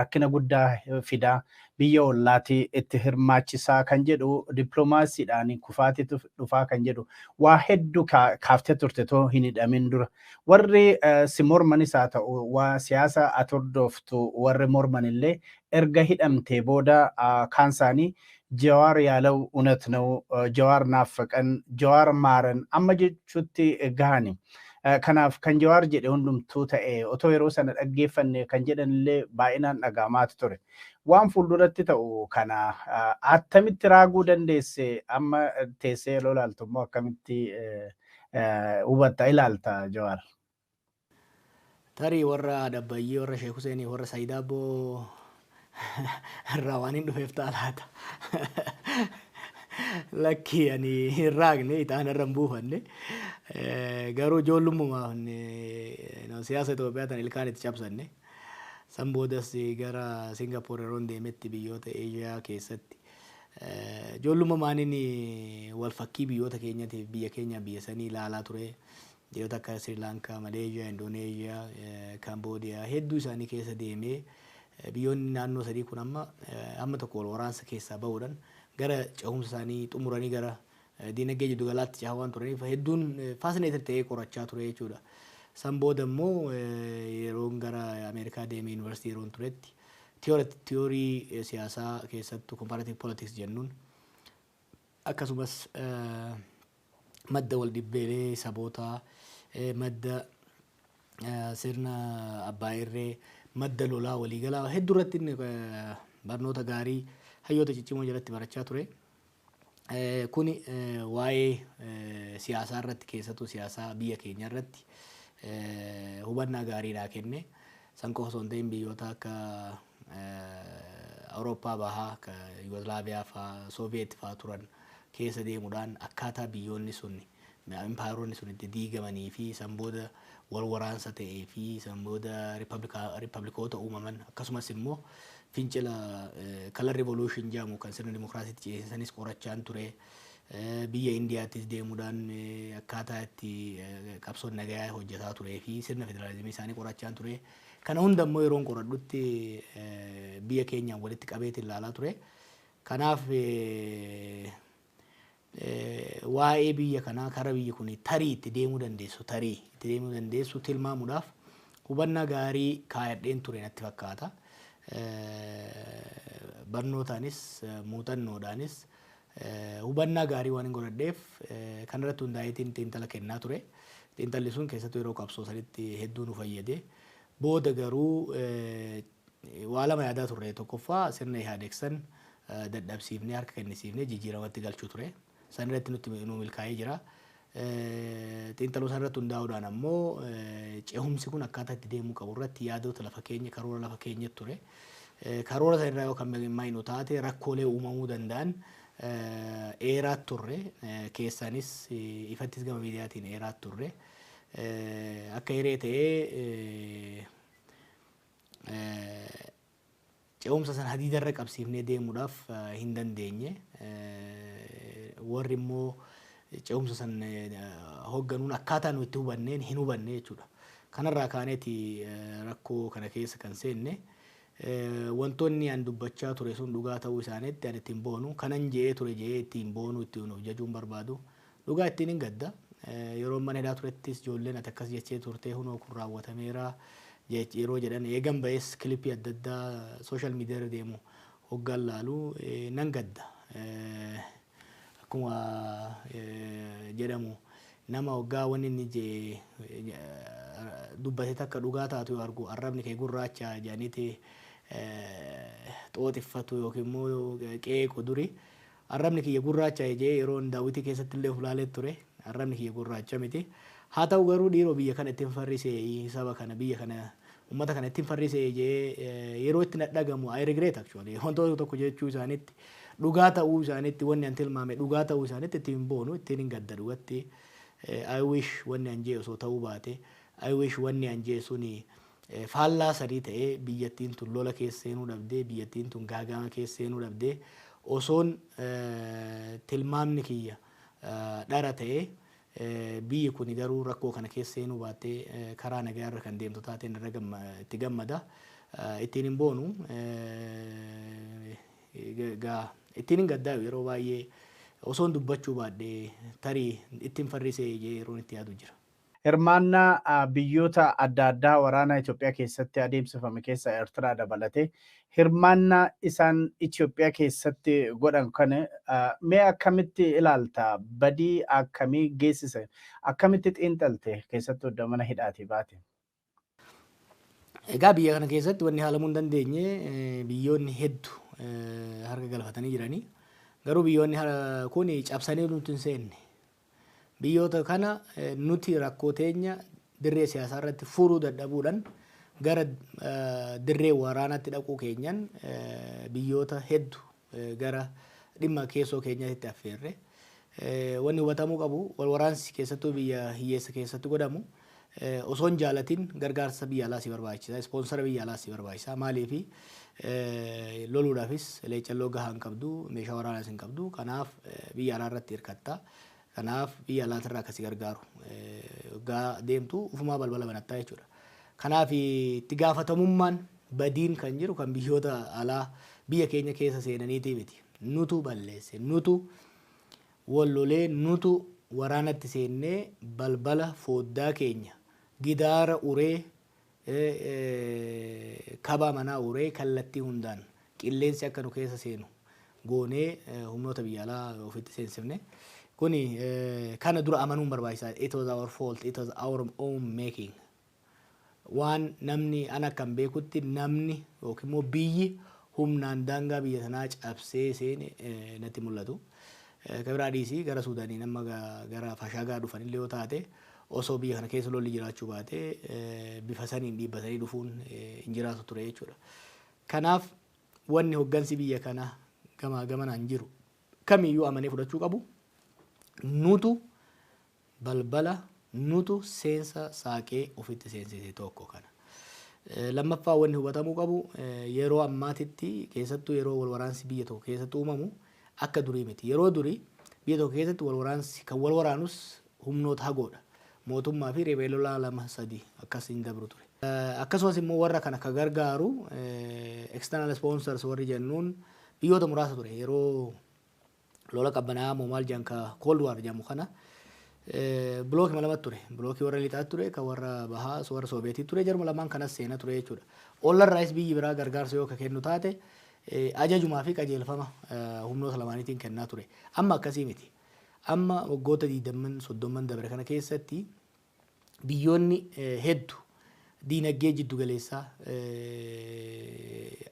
rakkina guddaa fidaa, biyya ollaatti itti hirmaachisaa kan jedhu, dippiloomaasiidhaan kufaatitu dhufaa kan jedhu waa hedduu kaaftee turte too hin hidhamin dura. Warri si mormanis haa ta'u, waa siyaasa ati hordoftu warri morman illee erga hidhamtee booda kaan isaanii "Jawaar ያለው እውነት ነው፣ ጀዋር ናፈቀን፣ ጀዋር ማረን" amma jechuutti gahani. Kanaaf kan Jawaar jedhe hundumtuu ta'e otoo yeroo sana dhaggeeffanne kan jedhanillee baay'inaan dhaga'amaatu ture. Waan fuulduratti ta'u kana attamitti raaguu dandeesse? Amma teessee yeroo ilaaltu immoo akkamitti hubatta ilaalta, Jawaar? Tarii warra Dabbayyee, warra Sheek Huseenii, warra Saayid Abboo irraa waan hin dhufeef ta'a laata. Lakki, ani hin raagne, ixaana irra hin buufanne. Garuu ijoollummaa siyaasa Itoophiyaa tan ilkaan itti cabsanne. San boodas gara Singapoor yeroo deemetti biyyoota Eeshiyaa keessatti ijoollummaaniin wal fakkii biyyoota keenyatiif biyya keenya biyya sanii ilaalaa ture. Biyyoota akka Sri Lankaa, Maleeshiyaa, Indoneeshiyaa, Kaamboodiyaa hedduu isaanii keessa deemee, biyyoonni naannoo sadii kun amma tokko wal waraansa keessaa bahuudhaan gara cehumsa isaanii xumuranii gara diinagdee jiddu galaatti cehaa waan turaniif hedduun fascinated ta'ee qorachaa ture jechuudha. San booda immoo yeroon gara Ameerikaa deemee yuunivarsiitii yeroon turetti tiyoorii siyaasaa, keessattuu comparative politics jennuun, akkasumas madda wal dhibbeelee sabootaa, madda sirna abbaa irree, madda lolaa waliigalaa hedduu irratti inni barnoota gaarii hayyoota ciccimoo jalatti barachaa ture. Kuni waa'ee siyaasaa irratti, keessattuu siyaasaa biyya keenya irratti hubannaa gaarii naa kenne. San qofa osoo hin ta'in biyyoota akka Awurooppaa bahaa, akka Yugoslaaviyaa fa'aa, Sooviyeet fa'aa turan keessa deemuudhaan akkaataa biyyoonni sun, impaayeroonni sun itti diigamanii fi san booda wal waraansa ta'ee fi san booda riippablikoota uumaman, akkasumas immoo fincila color revolution jedhamu kan sirna dimokiraasiitti ceesisanis qorachaan ture. Biyya Indiyaattis deemuudhaan akkaataa itti qabsoon nagayaa hojjetaa turee fi sirna federaalizimii isaanii qorachaan ture. Kana hunda immoo yeroon qoradhutti biyya keenyaan walitti qabeetiin ilaalaa ture. Kanaaf waa'ee biyya kanaa, kara biyyi kun tarii itti deemuu dandeessu, tarii itti deemuu dandeessu tilmaamuudhaaf hubannaa gaarii kaayadheen ture natti fakkaata. Barnootaanis muuxannoodhaanis hubannaa gaarii waan hin godhadheef kanarratti hundaa'eetiin xiinxala kennaa ture. Xiinxalli sun keessattuu yeroo qabsoo sanitti hedduu nu fayyade. Booda garuu waa lama yaadaa turre. Tokkoffaa, sirna Ihaadeeg san dadhabsiifnee, harka kennisiifnee jijjiiramatti galchuu ture. San irratti nutti nu milkaa'ee jira. Xiinxaluu san irratti hundaa'uudhaan ammoo cehumsi kun akkaataa itti deemuu qabu irratti yaadota lafa keenya, karoora lafa keenya ture. Karoora san irraa yoo kan maayinu taate rakkoolee uumamuu danda'an eeraa turre, keessaanis ifattis gama miidiyaatiin eeraa turre. Akka hiree ta'ee ce'umsa sana hadiidarra qabsiifnee deemuudhaaf hin dandeenye. Warri immoo ce'umsa san hoogganuun akkaataa nu itti hubanneen hin hubanne jechuudha. Kanarraa kaaneeti rakkoo kana keessa kan seenne. Wantoonni an dubbachaa ture sun dhugaa ta'uu isaaniitti ani ittiin boonu. Kanan je'ee ture je'ee ittiin boonu, ittiin of jajuun barbaadu. Dhugaa ittiin hin gadda. Yeroo mana hidhaa turettis ijoolleen "Ati akkas jechee turtee, hunoo kun raawwatameera" yeroo jedhan, eegan ba'es kilipii adda addaa social media irra deemu hoggaan laalu nan gadda. Akkuma jedhamu, nama hoggaa wanni inni jee dubbate takka dhugaa taatu yoo argu "Arrabni kee gurraacha" jedhaniiti xooxiffatu yookiin immoo qeequ duri. Arrabni kiyya gurraacha jee yeroo daawwitii keessatti illee of laalee ture. Arrabni kiyya gurraacha miti. Haa ta'u garuu dhiiroo, biyya kana ittiin farrisee, saba kana, biyya kana, uummata kana ittiin farrisee jee yeroo itti dhagamu I regret actually. Wantoota tokko jechuu isaaniitti, dhugaa ta'uu isaaniitti, wanni an tilmaame dhugaa ta'uu isaaniitti ittiin boonu, ittiin hin gadda dhugatti. I wish wanni an jee osoo ta'uu baate, I wish wanni an jee suni faallaa sadii ta'ee biyyattiin tun lola keessa seenuu dhabdee, biyyattiin tun gaagama keessa seenuu dhabdee, osoon tilmaamni kiyya dhara ta'ee, biyyi kun garuu rakkoo kana keessa seenuu baattee karaa nagaa irra kan deemtu taateen irra itti gammada. Ittiin hin boonu, ittiin hin gaddaayu. Yeroo baay'ee osoon dubbachuu baadhee tarii ittiin farrisee yeroon itti yaadu jira. Hirmaannaa biyyoota adda addaa waraana Itoophiyaa keessatti adeemsifame keessa Eertiraa dabalatee hirmaannaa isaan Itoophiyaa keessatti godhan kana mee akkamitti ilaalta? Badii akkamii geessise? Akkamitti xiinxalte keessattuu iddoo mana hidhaatii baate? Egaa biyya kana keessatti wanni haalamuu hin dandeenye, biyyoonni hedduu harka galfatanii jiranii. Garuu biyyoonni kun cabsanii nuti hin seenne. Biyyoota kana nuti rakkoo teenya dirree siyaasaa irratti furuu dadhabuudhaan gara dirree waraanaatti dhaquu keenyan biyyoota hedduu gara dhimma keessoo keenyaatti affeerre. Wanni hubatamuu qabu, wal waraansi keessattuu biyya hiyyeessa keessatti godhamu osoo hin jaalatin gargaarsa biyya alaa si barbaachisa. Sponsor biyya alaa si barbaachisa. Maaliifi, loluudhaafis leecalloo gahaa hin qabdu, meeshaa waraanaas hin qabdu. Kanaaf biyya alaa irratti hirkatta. Kanaaf biyya alaatirraa akkasi gargaaru gaa deemtu ufumaa balbala banattaa jechuudha. Kanaaf itti gaafatamummaan badiin kan jiru kan biyyoota alaa biyya keenya keessa seenaniitii miti. Nutu balleesse, nutu wal lolee, nutu waraanatti seennee balbala foddaa keenya gidaara uree, kabaa manaa uree, kallattii hundaan qilleensi akka nu keessa seenu goonee humnoota biyya alaa ofitti seensifne. Kuni kana dura amanuun barbaachisaa. It was our fault. It was our own making. Waan namni ana akkan beekutti namni yookiin immoo biyyi humnaan daangaa biyya sanaa cabsee seene natti mul'atu. Kan biraa dhiisii, gara Suudaanii nama gara Fashaagaa dhufanillee yoo taate, osoo biyya kana keessa lolli jiraachuu baate bifa saniin dhiibbatanii dhufuun hin jiraatu ture jechuudha. Kanaaf wanni hoggansi biyya kanaa gamaa gamanaan jiru kamiyyuu amanee fudhachuu qabu, nutu balbala, nutu seensa saaqee ofitti seensise, tokko kana. Lammaffaa, wanni hubatamuu qabu, yeroo ammaatitti keessattuu yeroo wal waraansi biyya tokko keessatti uumamu akka durii miti. Yeroo durii biyya tokko keessatti wal waraansi kan wal waraanus humnoota hagoodha. Mootummaa fi riphee lolaa lama sadi akkas hin dabru ture. Akkasumas immoo warra kana ka gargaaru external sponsors warri jennuun biyyoota muraasa ture. Yeroo lola qabbanaa moo maal jedhan, ka Cold War jedhamu kana, blockii lamatti ture. Blockii warra lixaa ture, kan warra bahaa warra Sooviyetii ture. Jaruma lamaan kanas seena ture jechuudha. Ollarraayis biyyi biraa gargaarsa yoo ka kennu taate ajajumaa fi qajeelfama humnoota lamaaniitiin kennaa ture. Amma akkasii miti. Amma waggoota 20, 30 dabre kana keessatti biyyoonni hedduu diinagdee jiddu galeessaa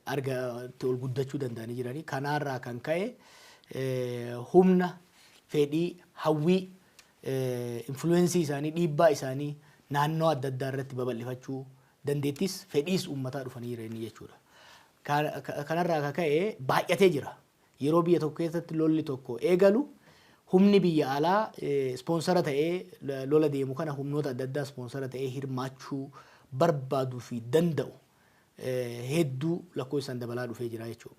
argatti ol guddachuu danda'anii jiranii. Kanaarraa kan ka'e humna, fedhii, hawwii, influence isaanii, dhiibbaa isaanii naannoo adda addaa irratti babal'ifachuu dandeettis fedhiis uummataa dhufanii jiranii jechuudha. Kanarraa kan ka'e baay'atee jira. Yeroo biyya tokko keessatti lolli tokko eegalu humni biyya alaa sponsor ta'ee lola deemu kana, humnoota adda addaa sponsor ta'ee hirmaachuu barbaaduu fi danda'u hedduu lakkoofsaan dabalaa dhufee jira jechuudha.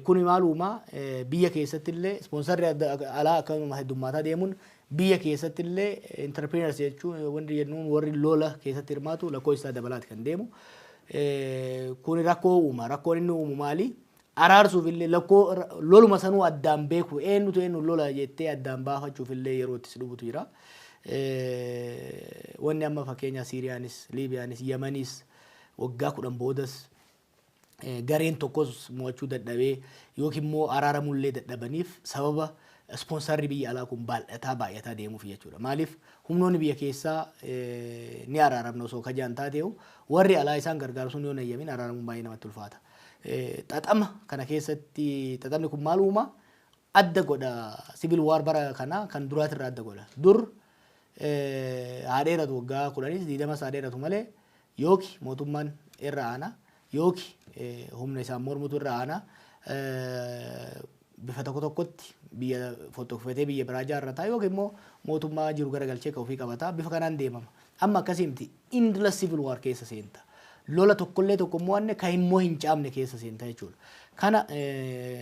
Kuni maal uumaa? Biyya keessatti illee sponsorri alaa akkasuma heddummaataa deemuun biyya keessatti illee entrepreneurs jechuun wanti jennuun warri lola keessatti hirmaatu lakkoofsa isaa dabalaati kan deemu. Kuni rakkoo uuma. Rakkoon inni uumu maali? Araarsuuf illee lakkoo loluma sanuu addaan beeku, eenyutu eenyu lola jettee addaan baafachuuf illee yeroo itti si dhufutu jira. Wanni amma fakkeenya Siiriyaanis, Liibiyaanis, Yamanis waggaa 10 boodas gareen tokkos mo'achuu dadhabee yookiin immoo araaramullee dadhabaniif sababa sponsorri biyya alaa kun baay'ataa baay'ataa deemuuf jechuudha. Maaliif, humnoonni biyya keessaa ni araaramna osoo kajaan taateehu, warri alaa isaan gargaaru sun yoo nayyamin araaramuun baay'ee namatti ulfaata. Xaxama kana keessatti xaxamni kun maal uuma? Adda godha, civil war bara kana kan duraatirraa adda godha. Dur haa dheeratu, waggaa 10s 20s haa dheeratu malee, yooki mootummaan irra aana yooki humna isaan mormutu irra aana, bifa tokko tokkotti biyya fottokfatee biyya biraa ijaarrata yookiin immoo mootummaa jiru garagalchee kan ofii qabata, bifa kanaan deemama. Amma akkasii miti, endless civil war keessa seenta. Lola tokkollee tokko immoo anne kan immoo hin caamne keessa seenta jechuudha. Kana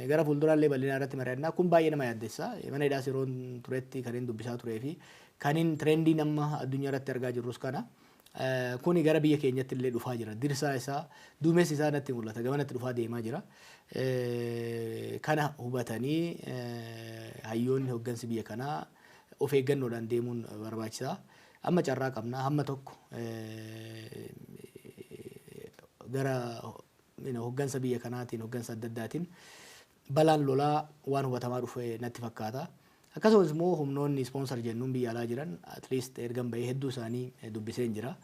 gara fuulduraallee bal'inaa irratti mari'annaa. Kun baay'ee nama yaaddessa. Mana hidhaas yeroo turetti kan inni dubbisaa turee fi kan inni trendiin amma addunyaa irratti argaa jirrus kana. Kuni gara biyya keenyatti illee dhufaa jira. Dirsaa isaa, duumessi isaa natti mul'ata. Gamanatti dhufaa deemaa jira. Kana hubatanii hayyoonni hoggansi biyya kanaa of eeggannoodhaan deemuun barbaachisaa. Amma carraa qabna hamma tokko gara hoggansa biyya kanaatiin, hoggansa adda addaatiin balaan lolaa waan hubatamaa dhufe natti fakkaata. Akkasumas immoo humnoonni sponsor jennuun biyya alaa jiran, at least ergan bahee hedduu isaanii dubbiseen jira.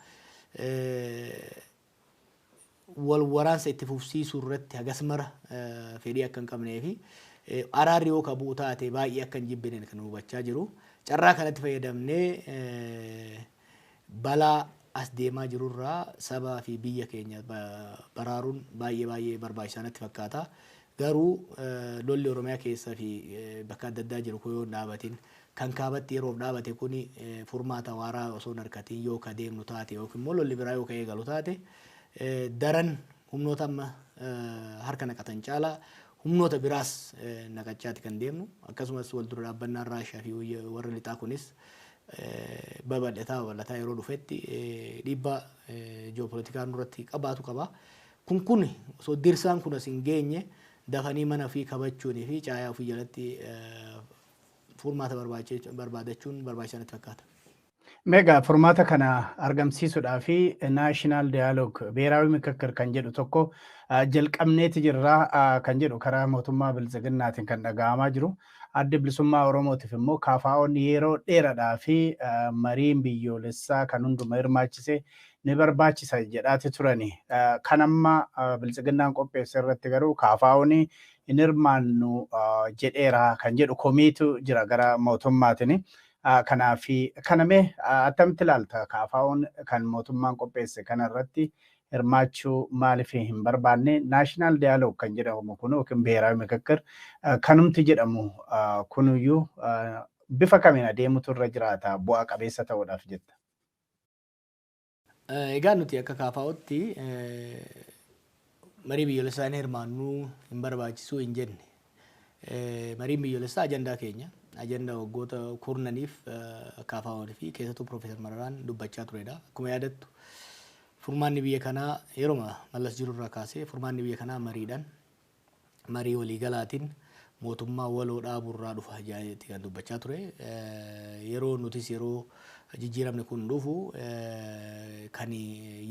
Wal waraansa itti fufsiisuu irratti hagas mara fedhii akka hin qabnee fi araarri yoo ka bu'u taate baay'ee akka hin jibbineen kan hubachaa jiru. Carraa kanatti fayyadamnee balaa as deemaa jirurraa sabaa fi biyya keenya baraaruun baay'ee baay'ee barbaachisaa natti fakkaata. Garuu lolli Oromiyaa keessa fi bakka adda addaa jiru kun yoo hin dhaabatin, kan kaabatti yeroof dhaabate kun furmaata waaraa osoo hin argatin yoo ka deemnu taate, yookiin immoo lolli biraa yoo ka eegalu taate, daran humnoota amma harka naqatan caalaa humnoota biraas naqachaati kan deemnu. Akkasumas wal dura dhaabbannaan Raashaa fi warra lixaa kunis babal'ataa babal'ataa yeroo dhufetti dhiibbaa ji'oopolitikaa nurratti qabaatu qaba. Kun osoo dirsaan kun as hin geenye dafanii mana ofii kabachuunii fi caayaa ofii jalatti furmaata barbaadachuun barbaachisaa natti fakkaata. Meegaa furmaata kana argamsiisuudhaa fi national dialogue, ብሔራዊ ምክክር kan jedhu tokko jalqabneeti jirra kan jedhu karaa mootummaa Biltsiginnaatiin kan dhaga'amaa jiru. Addi Bilisummaa Oromootiif immoo KFO'n yeroo dheeraadhaa fi mariin biyyoolessaa kan hunduma hirmaachise ni barbaachisa jedhaati turani. Kan amma Biltsiginnaan qopheesse irratti garuu KFO'n hin hirmaannu jedheera kan jedhu komiitu jira gara mootummaatiin. Kanaaf kanamee attamitti ilaalta? KFO'n kan mootummaan qopheesse kanarratti hirmaachuu maaliif hin barbaanne? National dialogue kan jedhamu kun yookiin ብሔራዊ ምክክር kanumti jedhamu kunuyyuu bifa kamiin adeemutu irra jiraata bu'aa qabeessa ta'uudhaaf jetta? Egaa nuti akka KFO'tti marii biyyoolessaa hin hirmaannuu, hin barbaachisuu hin jenne. Mariin biyyoolessaa ajandaa keenya. Ajandaa waggoota kurnaniif KFO'n fi keessattuu Piroofeesar Mararaan dubbachaa turedha. Akkuma yaadattu, furmaanni biyya kanaa yeroo Mallas jiru irraa kaasee furmaanni biyya kanaa mariidhaan, marii waliigalaatiin mootummaa waloo dhaabuurraa dhufa jedheeti kan dubbachaa ture. Yeroo nutis yeroo jijjiiramni kun dhufu kan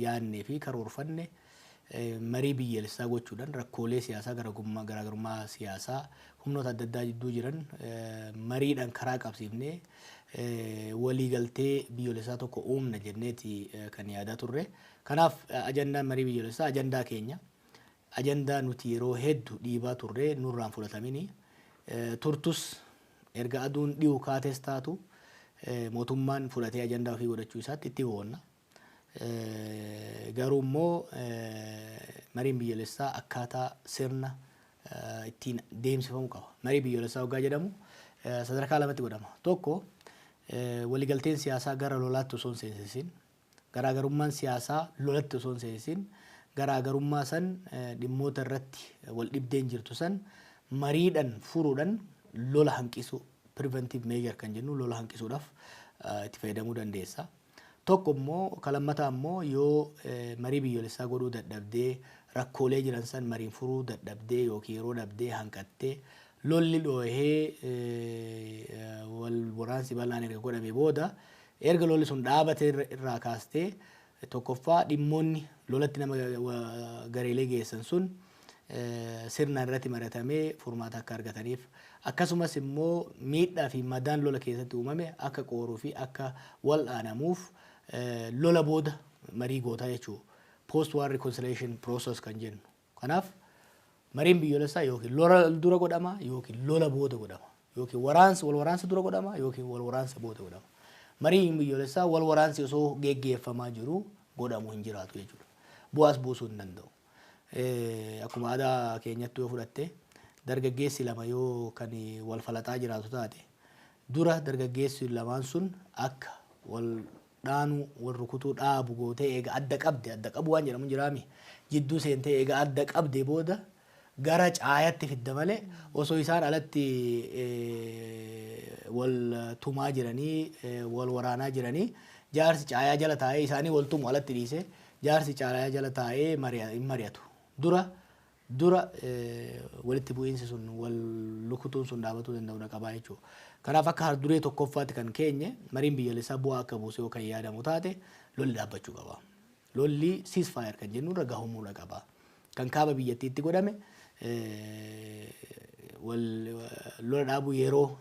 yaadnee fi karoorfanne marii biyyaalessaa gochuudhaan rakkoolee siyaasaa, garaagarummaa siyaasaa humnoota adda addaa jidduu jiran mariidhaan karaa qabsiifnee waliigaltee biyyoolessaa tokko uumna jenneeti kan yaadaa turre. Kanaaf ajandaan marii biyyoolessaa ajandaa keenya. Ajandaa nuti yeroo hedduu dhiibaa turre nurraan fudhatamini. Turtus erga aduun dhi'u kaates taatu mootummaan fudhatee ajandaa ofii godhachuu isaatti itti boonna. Garuu immoo mariin biyyoolessaa akkaataa sirna ittiin deemsifamuu qaba. Marii biyyoolessaa waggaa jedhamu sadarkaa lamatti godhama. Tokko, waliigalteen siyaasaa gara lolaatti osoo hin seensisin, garaagarummaan siyaasaa lolatti osoo hin seensisin, garaagarummaa san, dhimmoota irratti wal dhibdeen jirtu san mariidhaan furuudhaan lola hanqisuu, preventive measure kan jennu, lola hanqisuudhaaf itti fayyadamuu dandeessa. Tokko immoo, kan lammataa immoo, yoo marii biyyoolessaa godhuu dadhabdee, rakkoolee jiran san mariin furuu dadhabdee yookiin yeroo dhabdee hanqattee, lolli dhoohee wal waraansi bal'aan erga godhame booda, erga lolli sun dhaabate irraa kaastee, tokkoffaa dhimmoonni lolatti nama gareelee geessan sun sirnaan irratti mari'atamee furmaata akka argataniif, akkasumas immoo miidhaa fi madaan lola keessatti uumame akka qooruu fi akka wal'aanamuuf lola booda marii gootaa jechuudha. Post war reconciliation process kan jennu. Kanaaf mariin biyyoolessaa yookiin lola dura godhama yookiin lola booda godhama. Yookiin waraansa, wal waraansa dura godhama yookiin wal waraansa booda godhama. Mariin biyyoolessaa wal waraansi osoo geggeeffamaa jiru godhamu hin jiraatu jechuudha. Bu'aas buusuu hin danda'u. Akkuma aadaa keenyatti yoo fudhatte, dargaggeessi lama yoo kan wal falaxaa jiraatu taate, dura dargaggeessi lamaan sun akka wal dhaanuu, wal rukutuu dhaabu gootee eega adda qabde, adda qabu waan jedhamu jiraami, jidduu seentee eega adda qabde booda gara caayatti fidda malee, osoo isaan alatti wal tumaa jiranii, wal waraanaa jiranii, jaarsi caayaa jala taa'ee isaanii wal tumu alatti dhiise, jaarsi caayaa jala taa'ee hin mari'atu. Dura Dura walitti bu'iinsi sun, wal lukutuun sun dhaabatuu danda'uudha qabaa jechuudha. Kanaaf akka haalduree tokkoffaatti kan keenye, mariin biyyaalessaa bu'aa akka buuse yoo kan yaadamu taate, lolli dhaabbachuu qaba. Lolli ceasefire kan jennu irra gahamuudha qaba. Kan kaaba biyyattiitti godhame wal lola dhaabuu yeroo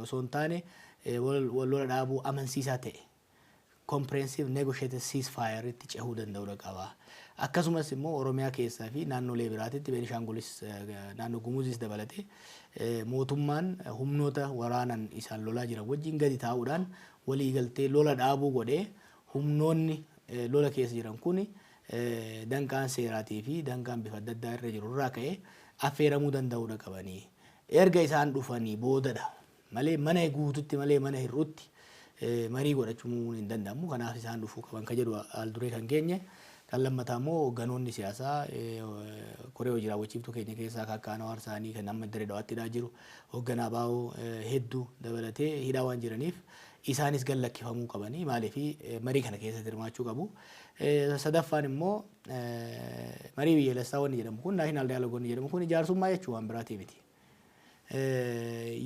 osoo hin taane, lola dhaabuu amansiisaa ta'e, comprehensive negotiated ceasefire itti cehuu danda'uudha qaba. Akkasumas immoo Oromiyaa keessaa fi naannolee biraatitti, Beenishaangulis, naannoo Gumuzis dabalatee, mootummaan humnoota waraanan isaan lolaa jiran wajjin gadi taa'uudhaan waliigaltee lola dhaabuu godhee, humnoonni lola keessa jiran kun danqaan seeraatii fi danqaan bifa adda addaa irra jiru irraa ka'ee affeeramuu danda'uudha qabanii. Erga isaan dhufanii boodadha malee, mana guututti malee mana hir'utti marii godhachuun hin danda'amu. Kanaaf isaan dhufuu qaban kan jedhu haal duree kan keenye. Kan lammataa immoo hoogganoonni siyaasaa koree hojii raawwachiiftuu keenya keessaa akka Anwaar isaanii kan amma Dirree Dawaatti hidhaa jiru, hoogganaa baa'oo hedduu dabalatee hidhaa waan jiraniif, isaanis gad lakkifamuu qabanii, maaliif marii kana keessatti hirmaachuu qabu. Sadaffaan immoo marii biyyaalessaa wanni jedhamu kun, national dialogue wanni jedhamu kun, ijaarsummaa jechuu, waan biraatii miti.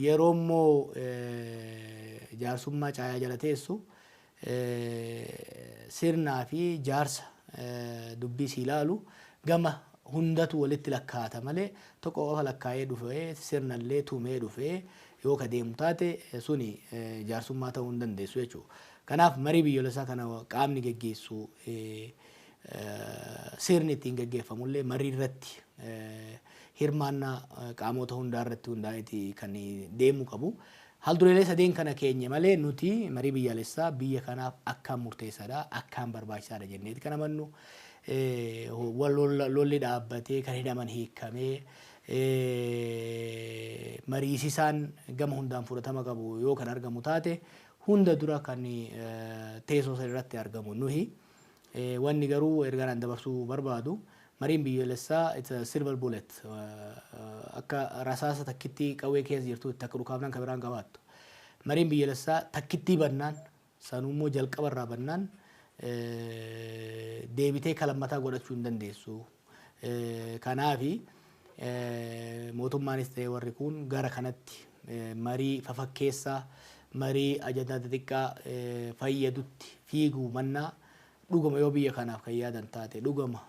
Yeroo immoo jaarsummaa caayaa jala teessu, sirnaa fi jaarsa dubbii si ilaalu gama hundatu walitti lakkaata malee, tokko qofa lakkaa'ee dhufee, sirnallee tumee dhufee yoo ka deemu taate, suni jaarsummaa ta'uu hin dandeessu jechuudha. Kanaaf marii biyyoolessaa kana qaamni geggeessu, sirni ittiin geggeeffamullee marii irratti hirmaannaa qaamota hundaa irratti hundaa'eeti kan deemuu qabu. Haldureelee sadeen kana keenye malee, nuti marii biyyaalessaa biyya kanaaf akkaan murteessaadha, akkaan barbaachisaadha jenneeti kan amannu. Lolli dhaabbatee, kan hidhaman hiikamee, mariisisaan gama hundaan fudhatama qabu yoo kan argamu taate, hunda dura kan teessoo san irratti argamu nuhi. Wanni garuu ergaan dabarsuu barbaadu, mariin biyyoolessaa it's a silver bullet, akka rasaasa takkittii qawwee keessa jirtu itti akka dhukaafnaan kan biraan qabaattu. Mariin biyyoolessaa takkittii bannaan, sanummoo jalqaba irraa bannaan, deebitee kalammataa godhachuu hin dandeessu. Kanaafi mootummaanis ta'e warri kun gara kanatti marii fafakkeessaa, marii ajandaa xixiqqaa fayyadutti fiiguu mannaa, dhuguma yoo biyya kanaaf kan yaadan taate, dhuguma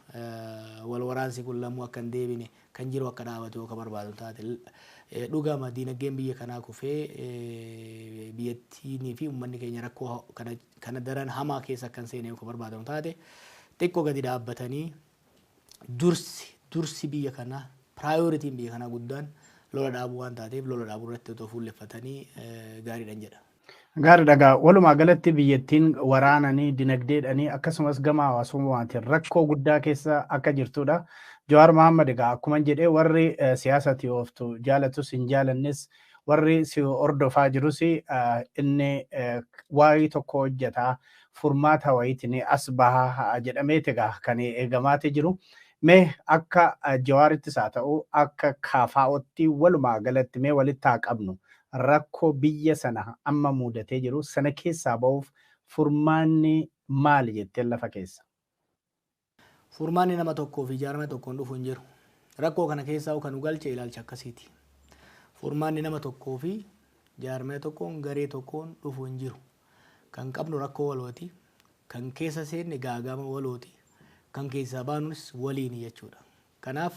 wal waraansi kun lamuu akka hin deebine, kan jiru akka dhaabatu yoo ka barbaadu taate, dhugama diinagdeen biyya kanaa kufee biyyattiinii fi uummanni keenya rakkoo kana daran hamaa keessa akka hin seene yoo ka barbaadamu taate, xiqqoo gadi dhaabbatanii dursi biyya kanaa, priorityn biyya kanaa guddaan lola dhaabuu waan taateef, lola dhaabuu irratti otoo fuulleffatanii gaariidhan jedha. Gaariidha egaa, walumaa galatti biyyattiin waraananii, dinagdeedhanii, akkasumas gama hawaasummaatiin rakkoo guddaa keessa akka jirtudha. Jawaar Mohaammed, egaa akkuma jedhee, warri siyaasatti ooftu jaalatus hin jaalannes, warri si hordofaa jirus, inni waa'ee tokko hojjetaa furmaata wayiitiin as bahaa jedhameeti egaa kan eegamaati jiru. Mee akka Jawaarittis haa ta'u, akka KFO'tti, walumaa galatti mee walitti haa qabnu, rakkoo biyya sana amma mudatee jiru sana keessaa ba'uuf furmaanni maali jettee lafa keessa? Furmaanni nama tokkoo fi ijaarame tokkoon dhufu hin jiru. Rakkoo kana keessaa kan nu galche ilaalcha akkasiiti. Furmaanni nama tokkoo fi jaarmee tokkoon, garee tokkoon dhufu hin jiru. Kan qabnu rakkoo walooti. Kan keessa seenne gaagama walooti. Kan keessaa baanus waliini jechuudha. Kanaaf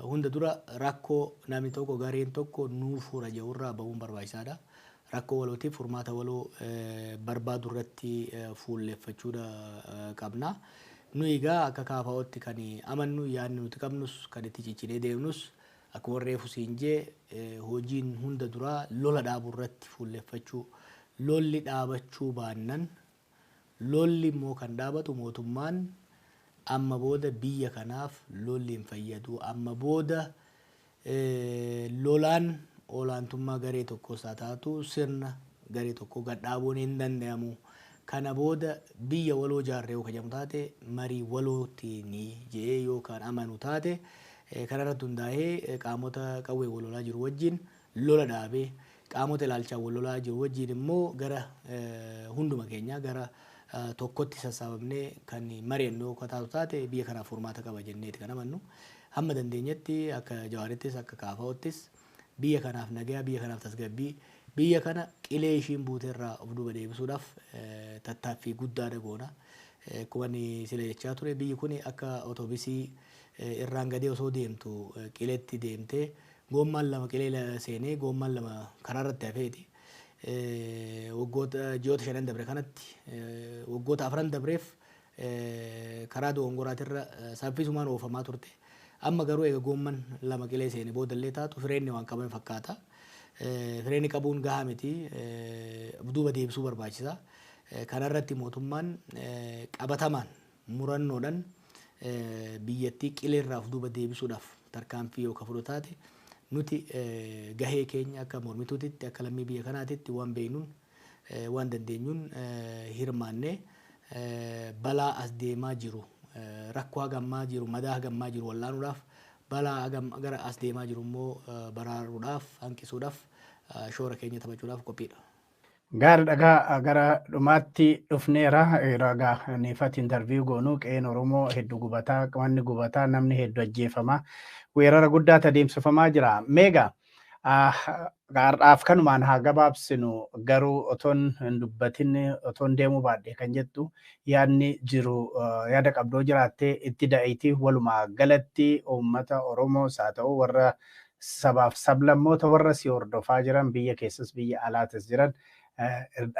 hunda dura rakkoo namni tokko, gareen tokko nuu fura jedhurraa bahuun barbaachisaadha. Rakkoo walootiif furmaata waloo barbaadu irratti fuulleffachuudha qabna. Nu egaa akka KFO'tti kan amannu, yaadni nuti qabnus, kan itti ciccinee deemnus, akkuma reefu siin jee, hojiin hunda duraa lola dhaabuu irratti fuulleffachuu. Lolli dhaabachuu baannan, lolli immoo kan dhaabatu mootummaan amma booda biyya kanaaf lolli hin fayyadu, amma booda lolaan olaantummaa garee tokkos haa taatu sirna garee tokko gad dhaabuun hin danda'amu. Kana booda biyya waloo jaarree yoo kajamu taate, marii walootiin jedhee yookaan amanu taate, kanarratti hundaa'ee qaamota qawwee wal lolaa jiru wajjin lola dhaabee, qaamota ilaalchaa wal lolaa jiru wajjin immoo gara hunduma keenya gara Tokkotti sassaabamnee kan mari'annu yoo taatu taate biyya kanaaf furmaata qaba jenneeti kan amannu. Hamma dandeenyetti akka Jawaarittis akka Kaafaa'ottis biyya kanaaf nagaa, biyya kanaaf tasgabbii, biyya kana qilee ishiin buuteerraa of duuba deebisuudhaaf tattaaffii guddaadha goona. Akkuma inni sila jechaa ture, biyyi kun akka otoobisii irraan gadee osoo deemtu qileetti deemtee goommaan lama qilee seenee goommaan lama karaa irratti hafeeti. Waggoota ji'oota 5 dabre kanatti, waggoota 4 dabreef karaa dogongoraatirra saffisumaan oofamaa turte. Amma garuu eega goomman lama qilee seene boodallee taatu fireenni waan qabame fakkaata. Fireenni qabuun gahaa miti, duuba deebisuu barbaachisa. Kanarratti mootummaan qabatamaan murannoodhaan biyyattii qileerraa of duuba deebisuudhaaf tarkaanfii yoo ka fudhatu taate, nuti gahee keenya akka mormituutitti, akka lammii biyya kanaatitti waan beeknuun, waan dandeenyuun hirmaannee balaa as deemaa jiru, rakkoo hagammaa jiru, madaa hagammaa jiru wallaanuudhaaf, balaa gara as deemaa jiru immoo baraaruudhaaf, hanqisuudhaaf shoora keenya taphachuudhaaf qophiidha. Gaara dhagaa gara dhumaatti dhufneera. Ragaa neefati interview goonuu qe'een Oromoo hedduu gubataa, manni gubataa, namni hedduu ajjeefamaa, weerara guddaatu adeemsifamaa jira. Meegaa har'aaf kanumaan haa gabaabsinu, garuu otoon hin dubbatin otoon deemuu baadhe kan jettu yaadni jiru, yaada qabdoo jiraattee itti da'iitii, walumaa galatti uummata Oromoos haa ta'u warra sabaaf sablammoota warra si hordofaa jiran, biyya keessas biyya alaatis jiran,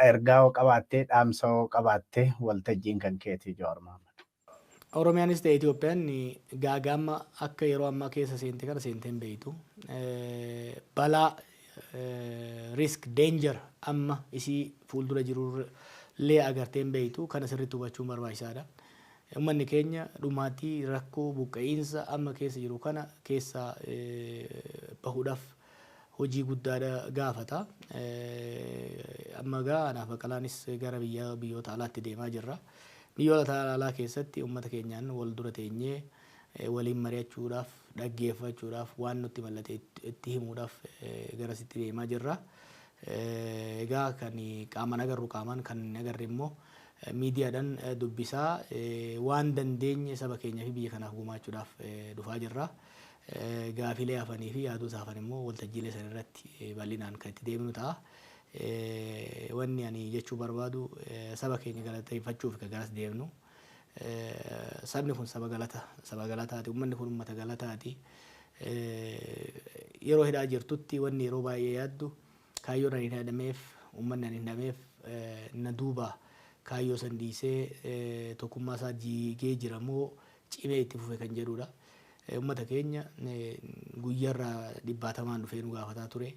ergaa hoo qabaattee, dhaamsa hoo qabaattee, waltajjiin kan keetii, Jawaar Mohaammed. Oromiyaanis ta'e Itoophiyaan gaagaama akka yeroo ammaa keessa seente kana seentee hin beektu. Balaa, risk, danger amma isii fuuldura jiru illee agartee hin beektu. Kana sirriitti hubachuun barbaachisaadha. Uummanni keenya dhumaatii, rakkoo, buqqa'iinsa amma keessa jiru kana keessa bahuudhaaf hojii guddaadha gaafata. Amma gaa anaaf Baqqalaanis gara biyya biyyoota alaatti deemaa jirra. Biyyoota alaa keessatti uummata keenyaan wal dura teenyee waliin mari'achuudhaaf, dhaggeeffachuudhaaf, waan nutti mallate itti himuudhaaf garasitti deemaa jirra. Egaa kan qaamaan agarru qaamaan, kan hin agarre immoo miidiyaadhaan dubbisaa waan dandeenye saba keenyaa fi biyya kanaaf gumaachuudhaaf dhufaa jirra. Gaafilee hafanii fi yaadota hafan immoo waltajjiilee san irratti bal'inaan kan itti deemnu ta'a. Wanni ani jechuu barbaadu, saba keenya galateeffachuuf kan garas deemnu. Sabni kun saba galata, saba galataati. Uummanni kun uummata galataati. Yeroo hidhaa jirtutti wanni yeroo baay'ee yaaddu, kaayyoon ani hin hidhameef, uummanni ani hin hidhameef na duuba kaayyoo san dhiisee tokkummaa isaa diigee jira moo cimee itti fufe kan jedhudha. Uummata keenya guyyaarraa dhibbaatamaan dhufee nu gaafataa ture.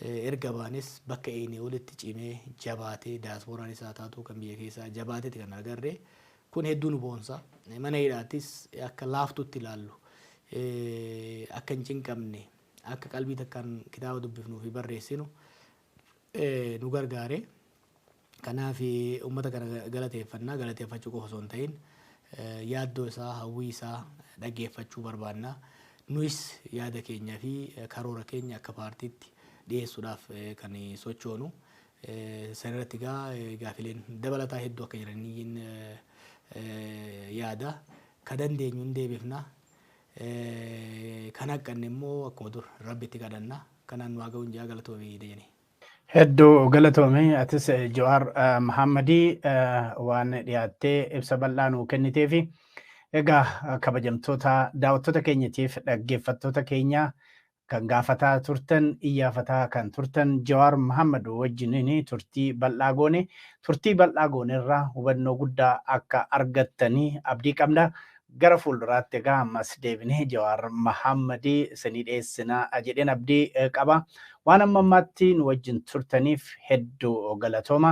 Erga baanes bakka eenyee olitti cimee jabaatee, daaspooraan isaa taatu kan biyya keessaa jabaateeti kan agarre. Kun hedduu nu boonsa. Mana hidhaattis akka laaftutti ilaallu, akka hin cinqamne, akka qalbii takkaan kitaaba dubbifnuu fi barreessinu nu gargaare. Kanaaf uummata kana galateeffannaa, galateeffachuu qofa osoo hin ta'in yaaddoo isaa, hawwii isaa dhaggeeffachuu barbaanna. Nuyis yaada keenyaa fi karoora keenya akka paartiitti dhiyeessuudhaaf kan sochoonu. San irratti egaa gaafileen dabalataa hedduu akka jiraniin yaada. Ka dandeenyu hin deebifna. Kan haqqanne immoo akkuma dur Rabbitti kadhanna. Kanaan nu haa ga'uun jaa, galatoomii Dajane. Hedduu galatoome atis, Jawaar Mahammadii, waan dhiyaattee ibsa bal'aa nuu kenniteefi. Egaa kabajamtoota daawwattoota keenyatiif dhaggeeffattoota keenya, kan gaafataa turtan, iyyaafataa kan turtan Jawaar Mahammad wajjiniin turtii bal'aa goone. Turtii bal'aa goone irraa hubannoo guddaa akka argattanii abdii qabna. Gara fuulduraatti egaa ammas deebinee Jawaar Mahammadii isinii dhiyeessinaa jedheen abdii qaba. Waan amma ammaatti nu wajjin turtaniif hedduu galatooma.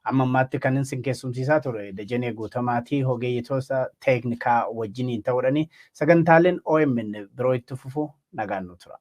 Amma ammaatti kan isin keessumsiisaa ture Dajanee Guutamaatii, ogeeyyitoota teeknikaa wajjiniin ta'uudhani. Sagantaaleen OMN biroo itti fufu, nagaan nu tura.